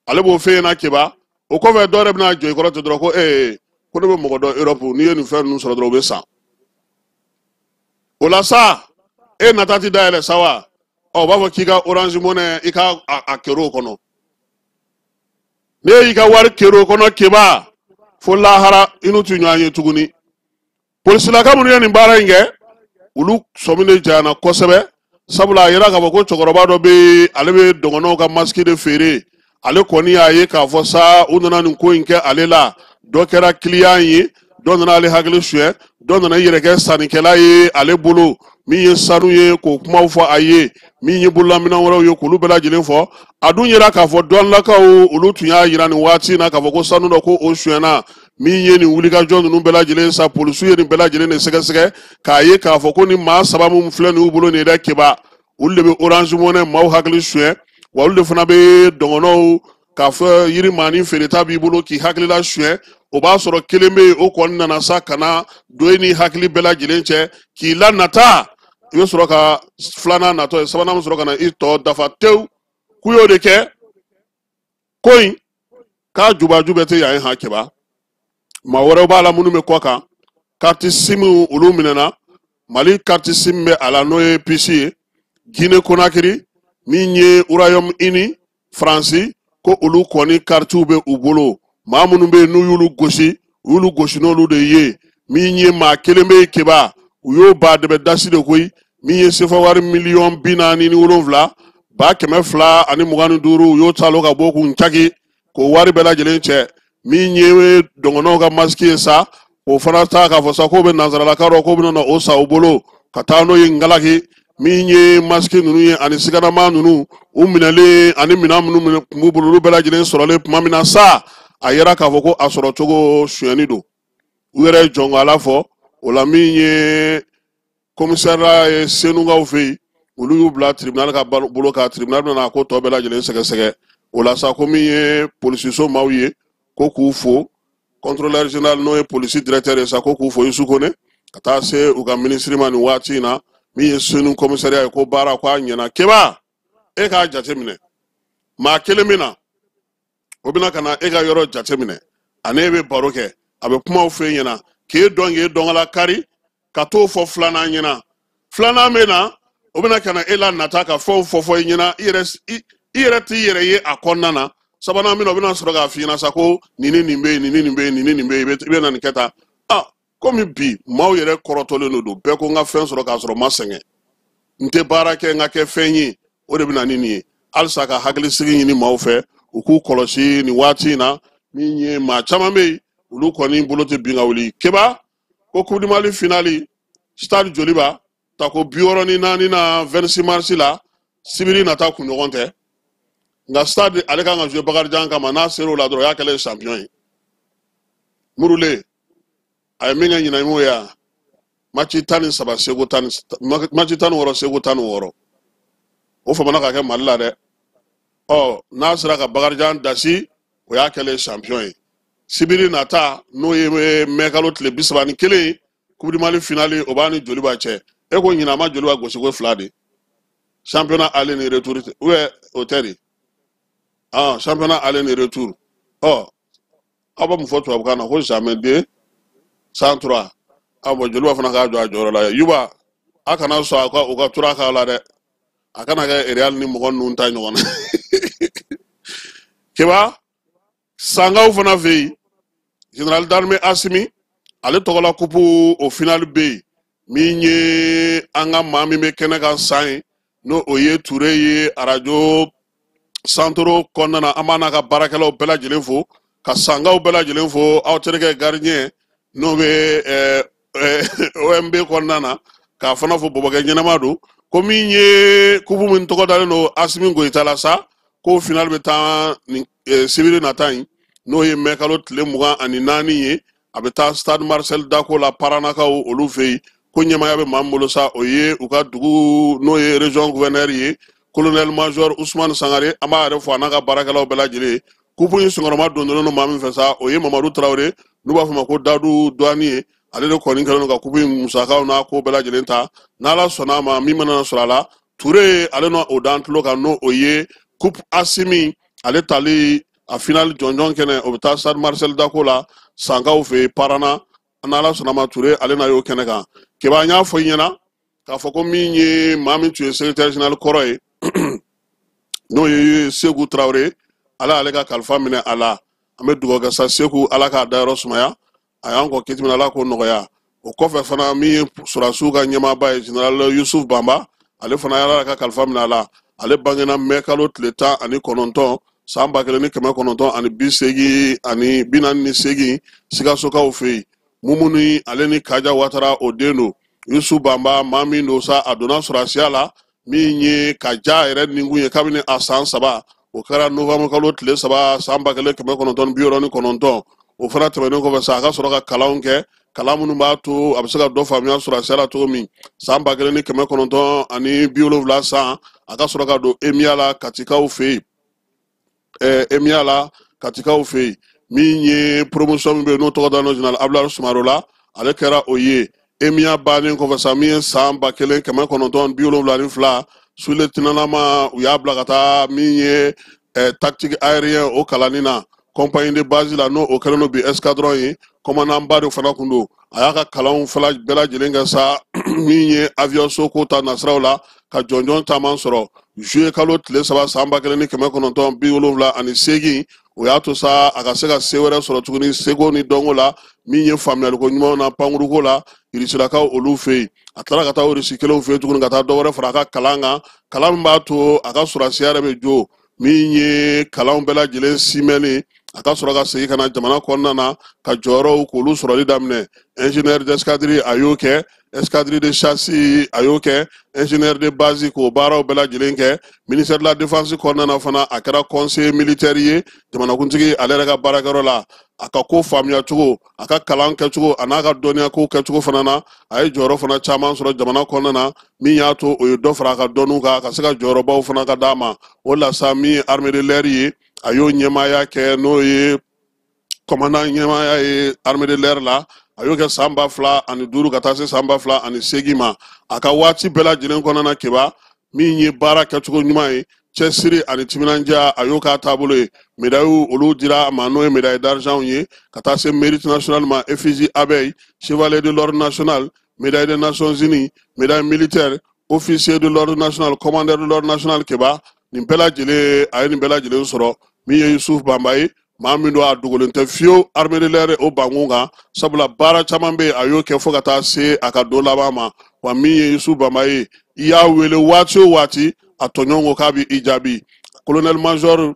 ale b'o f'e ɲɛna keba. O kɔfɛ dɔ yɛrɛ bɛna jɔ i kɔrɔ ten dɔrɔn ko ee ko ne bɛ mɔgɔ dɔn Europe, n'i ye nin fɛn ninnu sɔrɔ dɔrɔn u bɛ san. O la sa e nata ti dayɛlɛ sa wa? Ɔ, u b'a fɔ k'i ka Orange Money i ka a kɛr'o kɔnɔ. N'e y'i ka wari kɛr'o kɔnɔ keba, fo lahara i n'u ti ɲɔgɔn ye tuguni. Polisilaka minnu ye nin baara in kɛ, olu sɔmi de janyana kosɛbɛ, sabula a yira k'a fɔ ko cɛkɔrɔba dɔ bɛ yen, ale bɛ dɔgɔnɔw ka masiki de feere. Ale kɔni y'a ye k'a fɔ sa u nana nin ko in kɛ ale la, dɔ kɛra kiliyan ye, dɔ nana ale hakili suɲɛ, dɔ nana i yɛrɛ kɛ sannikɛla ye ale bolo, min ye sanu ye k'o kumaw fɔ a ye, min ye bololaminɛn wɛrɛw ye k'olu bɛɛ lajɛlen fɔ. A dun yira k'a fɔ dɔnnilakaw olu tun y'a yira nin waati in na k'a fɔ ko sanu dɔ ko o suɲɛna. Min ye nin wulikajɔ ninnu bɛɛ lajɛlen sa, polisiw ye nin bɛɛ lajɛlen de sɛgɛsɛgɛ k'a ye k'a fɔ ko nin maa 3 minnu filɛ nin y'u bolo nin ye dɛ keba, olu de bɛ Orange Money maaw hakili suɲɛ, wa olu de fana bɛ dɔgɔnɔw k'a fɔ yiri maanin feereta b'i bolo k'i hakilila suɲɛ. O b'a sɔrɔ kelen bɛ yen, o kɔni nana sa ka na don e ni hakili bɛɛ lajɛlen cɛ k'i la nata. I bɛ sɔrɔ ka filanan natɔ ye, sabanan bɛ sɔrɔ ka na i tɔ dafa tewu. K'u y'o de kɛ ko in k'a jubaju bɛɛ tɛ yan ye han keba. Maa wɛrɛw b'a la minnu bɛ kɔ kan, carte SIM olu minɛna, Mali carte SIM bɛ a la n'o ye puce ye, Guinée Conakry min ye Royaume Uni, Faransi, ko olu kɔni karitiw bɛ u bolo. Maa minnu bɛ yen n'u y'olu gosi, u y'olu gosi n'olu de ye. Min ye maa kelen bɛ yen keba, u y'o ba dɛbɛ dasi de koyi, min ye sefa wari miliyɔn 47 225,000, u y'o ta ka bɔ k'u caki k'o wari bɛɛ lajɛlen cɛ. Min ye dɔgɔnɔw ka masiki ye sa, k'o fana ta k'a fɔ sa k'o bɛ nansaralaka rɔ, k'o bɛna na o san u bolo ka taa n'o ye ngalaki. Min ye masiki ninnu ye ani siganama ninnu u minɛlen ani minɛn minnu tun b'u bolo, olu bɛɛ lajɛlen sɔrɔlen tuma min na sa, a yera k'a fɔ ko a sɔrɔ cogo sonyɛni don. U yɛrɛ ye jɔnko ala fɔ o la. Min ye komisariya ye Senukaw fɛ yen, olu y'u bila tribunal ka bolo kan, tribunal bɛna ko tɔ bɛɛ lajɛlen sɛgɛsɛgɛ. O la sa ko min ye polisiso maaw ye, ko k'u fo, contrôleur général n'o ye polisi directeur ye sa, ko k'u fo Isu Kone ka taa se u ka minisiri ma nin waati in na. Min ye Senu komisariya ye, ko baara ko a ɲɛna. Keba, e k'a jateminɛ, maa kelen bɛ na, o bɛna ka na e ka yɔrɔ jateminɛ, ani e bɛ baro kɛ, a bɛ kumaw f'e ɲɛna k'e dɔn, k'e dɔnkala kari, ka t'o fɔ filanan ɲɛna. Filanan bɛ na, o bɛna ka na e la nata ka fɛnw fɔ fɔ i ɲɛna, i yɛrɛ t'i yɛrɛ ye a kɔnɔna na. Sabanan bɛ na, o bɛna sɔrɔ k'a f'i ɲɛna sa ko nin ni nin bɛ yen, nin ni nin bɛ yen, nin ni nin bɛ yen, i bɛ na nin kɛ tan. Komi bi maaw yɛrɛ kɔrɔtɔlen de don, bɛɛ ko n ka fɛn sɔrɔ k'a sɔrɔ n ma sɛgɛn, n tɛ baara kɛ, n ka kɛ fɛn ye, o de bɛ na ni nin ye. Halisa ka hakilisigi ɲini maaw fɛ, u k'u kɔlɔsi nin waati in na. Min ye maa caman bɛ yen, olu kɔni bolo tɛ bin ka wuli. Keba, ko Coupe du Mali finale stade Joliba tako 64 na 26 mars la, sibiri nata kunɲɔgɔn tɛ, nka stade ale kan ka jouer Bakarijan kama, n'a sera o la dɔrɔn o y'a kɛlen champion ye. Murule a ye min kɛ ɲinan y'o ye yan, match 13 seko tan, match 16 seko 16, o famana ka kɛ Mali la dɛ. Ɔ, n'a sera ka Bakarijan dasi, o y'a kɛlen champion ye. Sibiri nata, n'o ye mɛkalo tile 31 ye, Coupe du Mali finale, o b'a ni Joliba cɛ. E ko ɲinan ma Joliba gosi ko 2 de, championnat aller ni retour, ou bien o tɛ de? Ah, championnat aller ni retour. Ɔ, aw bɛ mun fɔ tubabukan na ko jamais deux sans trois? Ah bon, Joliba fana k'a jɔ a jɔyɔrɔ la. Yuba, a kana sɔn a ka u ka tura k'a la dɛ, a kana kɛ Real ni mɔgɔ ninnu ta ɲɔgɔn na. Keba, Sangaw fana fɛ yen, général d'armée Asimi ale tɔgɔla kupu, o finale bɛ yen. Min ye an ka maa min bɛ kɛnɛ kan san ye, n'o o ye Ture ye arajo Santoro kɔnɔna na, an b'a n'a ka baarakɛlaw bɛɛ lajɛlen fo, ka Sangaw bɛɛ lajɛlen fo. Aw terikɛ gardien, n'o bɛ OMB kɔnɔna na, k'a fana fo, bɔbɔkɛ ɲɛnama don. Ko min ye kupu min tɔgɔ dalen don Asimi Goyita la sa, ko final bɛ taa nin sibiri nata in, n'o ye mɛkalo tile 24 ye, a bɛ taa stade Marcel Dako la, Paranakaw olu fɛ yen. Ko ɲɛmaaya bɛ maa min bolo sa, o ye u ka dugu, n'o ye région gouverneur ye, colonel major Ousmane Sangare. An b'a yɛrɛ fo, a n'a ka baarakɛlaw bɛɛ lajɛlen. Kupu in senkɔrɔma donnen don maa min fɛ sa, o ye Mamadu Tarawele, n'u b'a fɔ ma ko Dadu Duwani ye. Ale de kɔni kɛlen don ka kupu in musakaw n'a ko bɛɛ lajɛlen ta. N'Ala sɔnna a ma, min mana sɔrɔ a la, Ture ale n'o o d'an tulo kan, n'o o ye Coupe Asimi ale tali a final jɔnjɔn kɛnɛ, o bɛ taa stade Marcel Dako la, Sankaw fɛ yen, Parana. N'Ala sɔnna ma, Ture ale n'a y'o kɛnɛ kan. Keba, an y'a fɔ i ɲɛna k'a fɔ ko min ye maa min tun ye secrétaire général kɔrɔ ye, n'o ye Seku Tarawele, ala y'ale ka kalifa minɛ a la. An bɛ dugawu kɛ sa, Seku, Ala k'a dayɔrɔ sumaya, a y'an kɔ kiti min, Ala k'o nɔgɔya. O kɔfɛ fana, min ye sɔrɔdasiw ka ɲɛmaaba ye, général Yusuf Banba, ale fana y'Ala ka kalifa minɛ a la. Ale bangena mɛkalo tile 19, san 1988, Sikasokaw fɛ yen. Mumuni ale ni Kaja Watara, o den don. Yusuf Banba, maa min don sa, a donna sɔrɔdasiya la, min ye ka ja yɛrɛ ninkun ye kabini a san 3, o kɛra novembre kalo tile 3, san 1969. O fana tɛmɛnen kɔfɛ sa, a ka sɔrɔ ka kalanw kɛ, kalan minnu b'a to a bɛ se ka dɔ faamuya sɔrɔdasiya la cogo min. San 1970 san, a ka sɔrɔ ka don EMIA la, Katikaw fɛ yen. EMIA la, Katikaw fɛ yen, min ye promotion min bɛ yen, n'o tɔgɔ dalen don général Abdoulaye Sumaro la, ale kɛra o ye. EMIA bannen kɔfɛ sa, min ye san 1972, sous-lieutenant, u y'a bila ka taa min ye tactique aérien, o kalanni na compagnie de base la, n'o o kɛlen don bi escadron ye. Commandant ba de fana kun don. A y'a ka kalanw fana bɛɛ lajɛlen kɛ sa, min ye avion so ko ta nasiraw la, ka jɔnjɔn caman sɔrɔ. Juillet kalo tile 3, san 1978, o y'a to sa a ka se ka se wɛrɛ sɔrɔ tuguni seko ni dɔnko la, min ye faamuyaliko ɲumanw na pankuruko la, Irisilakaw olu fɛ yen. A tilala ka taa Irisi kelenw fɛ yen tuguni, ka taa dɔ wɛrɛ fara a ka kalan kan, kalan min b'a to a ka sɔrɔdasiya yɛrɛ bɛ jo. Min ye kalanw bɛɛ lajɛlen simɛni, a ka sɔrɔ ka segin ka na jamana kɔnɔna na, ka jɔyɔrɔw k'olu sɔrɔli daminɛ. Ingénieur d'escadrille, a y'o kɛ. Escadrille de chasse, a y'o kɛ. Ingénieur de base, k'o baaraw bɛɛ lajɛlen kɛ. Ministère de la défense kɔnɔna na fana, a kɛra conseiller militaire ye jamanakuntigi ale yɛrɛ ka baarakɛyɔrɔ la. A ka ko faamuya cogo, a ka kalan kɛcogo, a n'a ka dɔnniya ko kɛcogo fana na, a ye jɔyɔrɔ fana caman sɔrɔ jamana kɔnɔna na, min y'a to o ye dɔ fara a ka dɔnniw kan, ka se ka jɔyɔrɔbaw fana ka d'a ma. O la sa, min ye armée de l'air ye, a y'o ɲɛmaaya kɛ, n'o ye commandant ɲɛmaaya ye armée de l'air la. A y'o kɛ san 2005 ka taa se san 2008 ma. A ka waati bɛɛ lajɛlen kɔnɔna na, Keba, min ye baara kɛcogo ɲuman ye, cɛsiri ani timinandiya, a y'o k'a taabolo ye. Médaille olu dira a ma, n'o ye médaille d'argent ye, ka taa se mérite national ma, effigie abeille, chevalier de l'ordre national, médaille des Nations Unies, médaille militaire, officier de l'ordre national, commandeur de l'ordre national. Keba, nin bɛɛ lajɛlen, a ye nin bɛɛ lajɛlen sɔrɔ. Min ye Yusuf Banba ye, maa min don, a dogolen tɛ fiyewu armée de l'air o bankun kan, sabula baara caman bɛ yen, a y'o kɛ fo ka taa se a ka don laban ma. Wa min ye Yusuf Banba ye, i y'a wele waati o waati, a tɔɲɔgɔn ko k'a bɛ i jaabi. Colonel major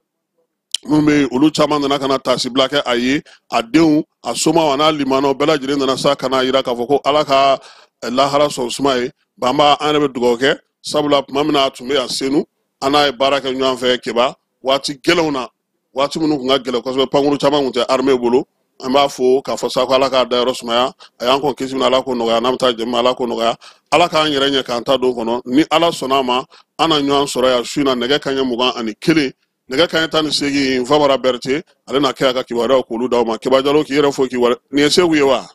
minnu bɛ yen, olu caman nana ka na taasibila kɛ a ye. A denw, a somaw, a n'a limanaw bɛɛ lajɛlen nana sa ka n'a yira k'a fɔ ko Ala ka lahara sɔn suma ye. Banba, an yɛrɛ bɛ dugawu kɛ, sabula tuma min na a tun bɛ yan Senu, an n'a ye baara kɛ ɲɔgɔn fɛ, Keba, waati gɛlɛnw na, waati minnu tun ka gɛlɛn kosɛbɛ, pankuru caman tun tɛ armée bolo. An b'a fo k'a fɔ sa ko Ala k'a dayɔrɔ sumaya, a y'an kɔn kisi min, Ala k'o nɔgɔya, n'an bɛ taa jɛma, Ala k'o nɔgɔya, Ala k'an yɛrɛ ɲɛ k'an ta don kɔnɔ. Ni Ala sɔnna a ma, an na ɲɔgɔn sɔrɔ yan su in na nɛgɛ kanɲɛ 21. Nɛgɛ kanɲɛ 18, Famara Berete, ale na kɛ a ka kibaruyaw k'olu d'aw ma. Keba Jalo, k'i yɛrɛ fo k'i wale. Nin ye Segu ye wa?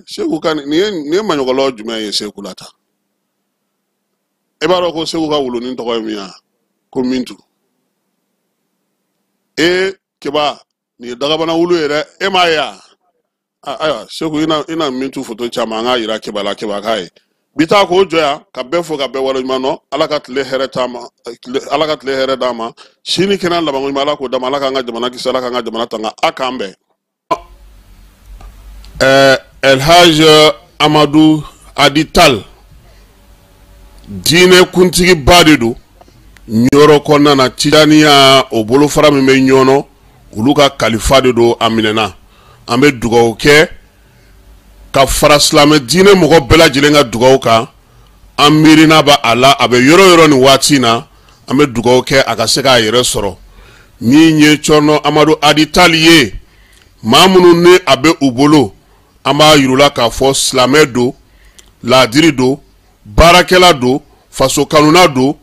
Segu ka nin ye maɲɔgɔlɔ jumɛn ye Segu la tan? E b'a dɔn ko Segu ka wulunin tɔgɔ ye min ye ko Mintu. Keba, nin ye dagabana wulu ye dɛ, e m'a ye wa? Ayiwa Segu, i na Mintu foto caman, an k'a yira Keba la, Keba k'a ye. Bi taa k'o jɔ yan ka bɛɛ fo ka bɛɛ waleɲuman dɔn. Ala ka tile hɛrɛ t'an ma, Ala ka tile hɛrɛ d'an ma, sini kɛnɛ labanko ɲuman Ala k'o d'an ma, Ala k'an ka jamana kisi, Ala k'an ka jamana tanga, a k'an bɛn. Elhaj Amadu Adital, diinɛ kuntigiba de don Ɲɔrɔ kɔnɔna na, Tijaniya o bolofara min bɛ Ɲɔnɔ, olu ka kalifa de don, a minɛna. An bɛ dugawu kɛ ka fara silamɛ diinɛ mɔgɔ bɛɛ lajɛlen ka dugawu kan. An miirina b'a a la, a bɛ yɔrɔ yɔrɔ nin waati in na, an bɛ dugawu kɛ a ka se k'a yɛrɛ sɔrɔ. Min ye Cɔrɔnɔ Amadu Adital ye, maa minnu ni a bɛ u bolo, an b'a yir'u la k'a fɔ silamɛ don, laadiri don, baarakɛla don, faso kanuna don,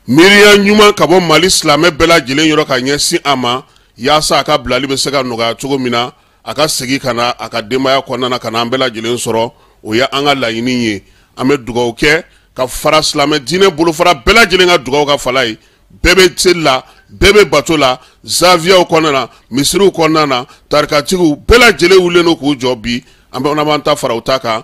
miiriya ɲuman ka bɔ Mali silamɛ bɛɛ lajɛlen yɔrɔ ka ɲɛsin a ma, yaasa a ka bilali bɛ se ka nɔgɔya cogo min na, a ka segin ka na a ka denbaya kɔnɔna na, ka na an bɛɛ lajɛlen sɔrɔ. O ye an ka laɲini ye. An bɛ dugawu kɛ ka fara silamɛ diinɛ bolofara bɛɛ lajɛlen ka dugawu ka fala ye. Bɛɛ bɛ seli la, bɛɛ bɛ bato la, zaviyaw kɔnɔna na, misiriw kɔnɔna na, tarikatigiw bɛɛ lajɛlen wulilen don k'u jɔ bi. An bɛ b'an ta fara u ta kan.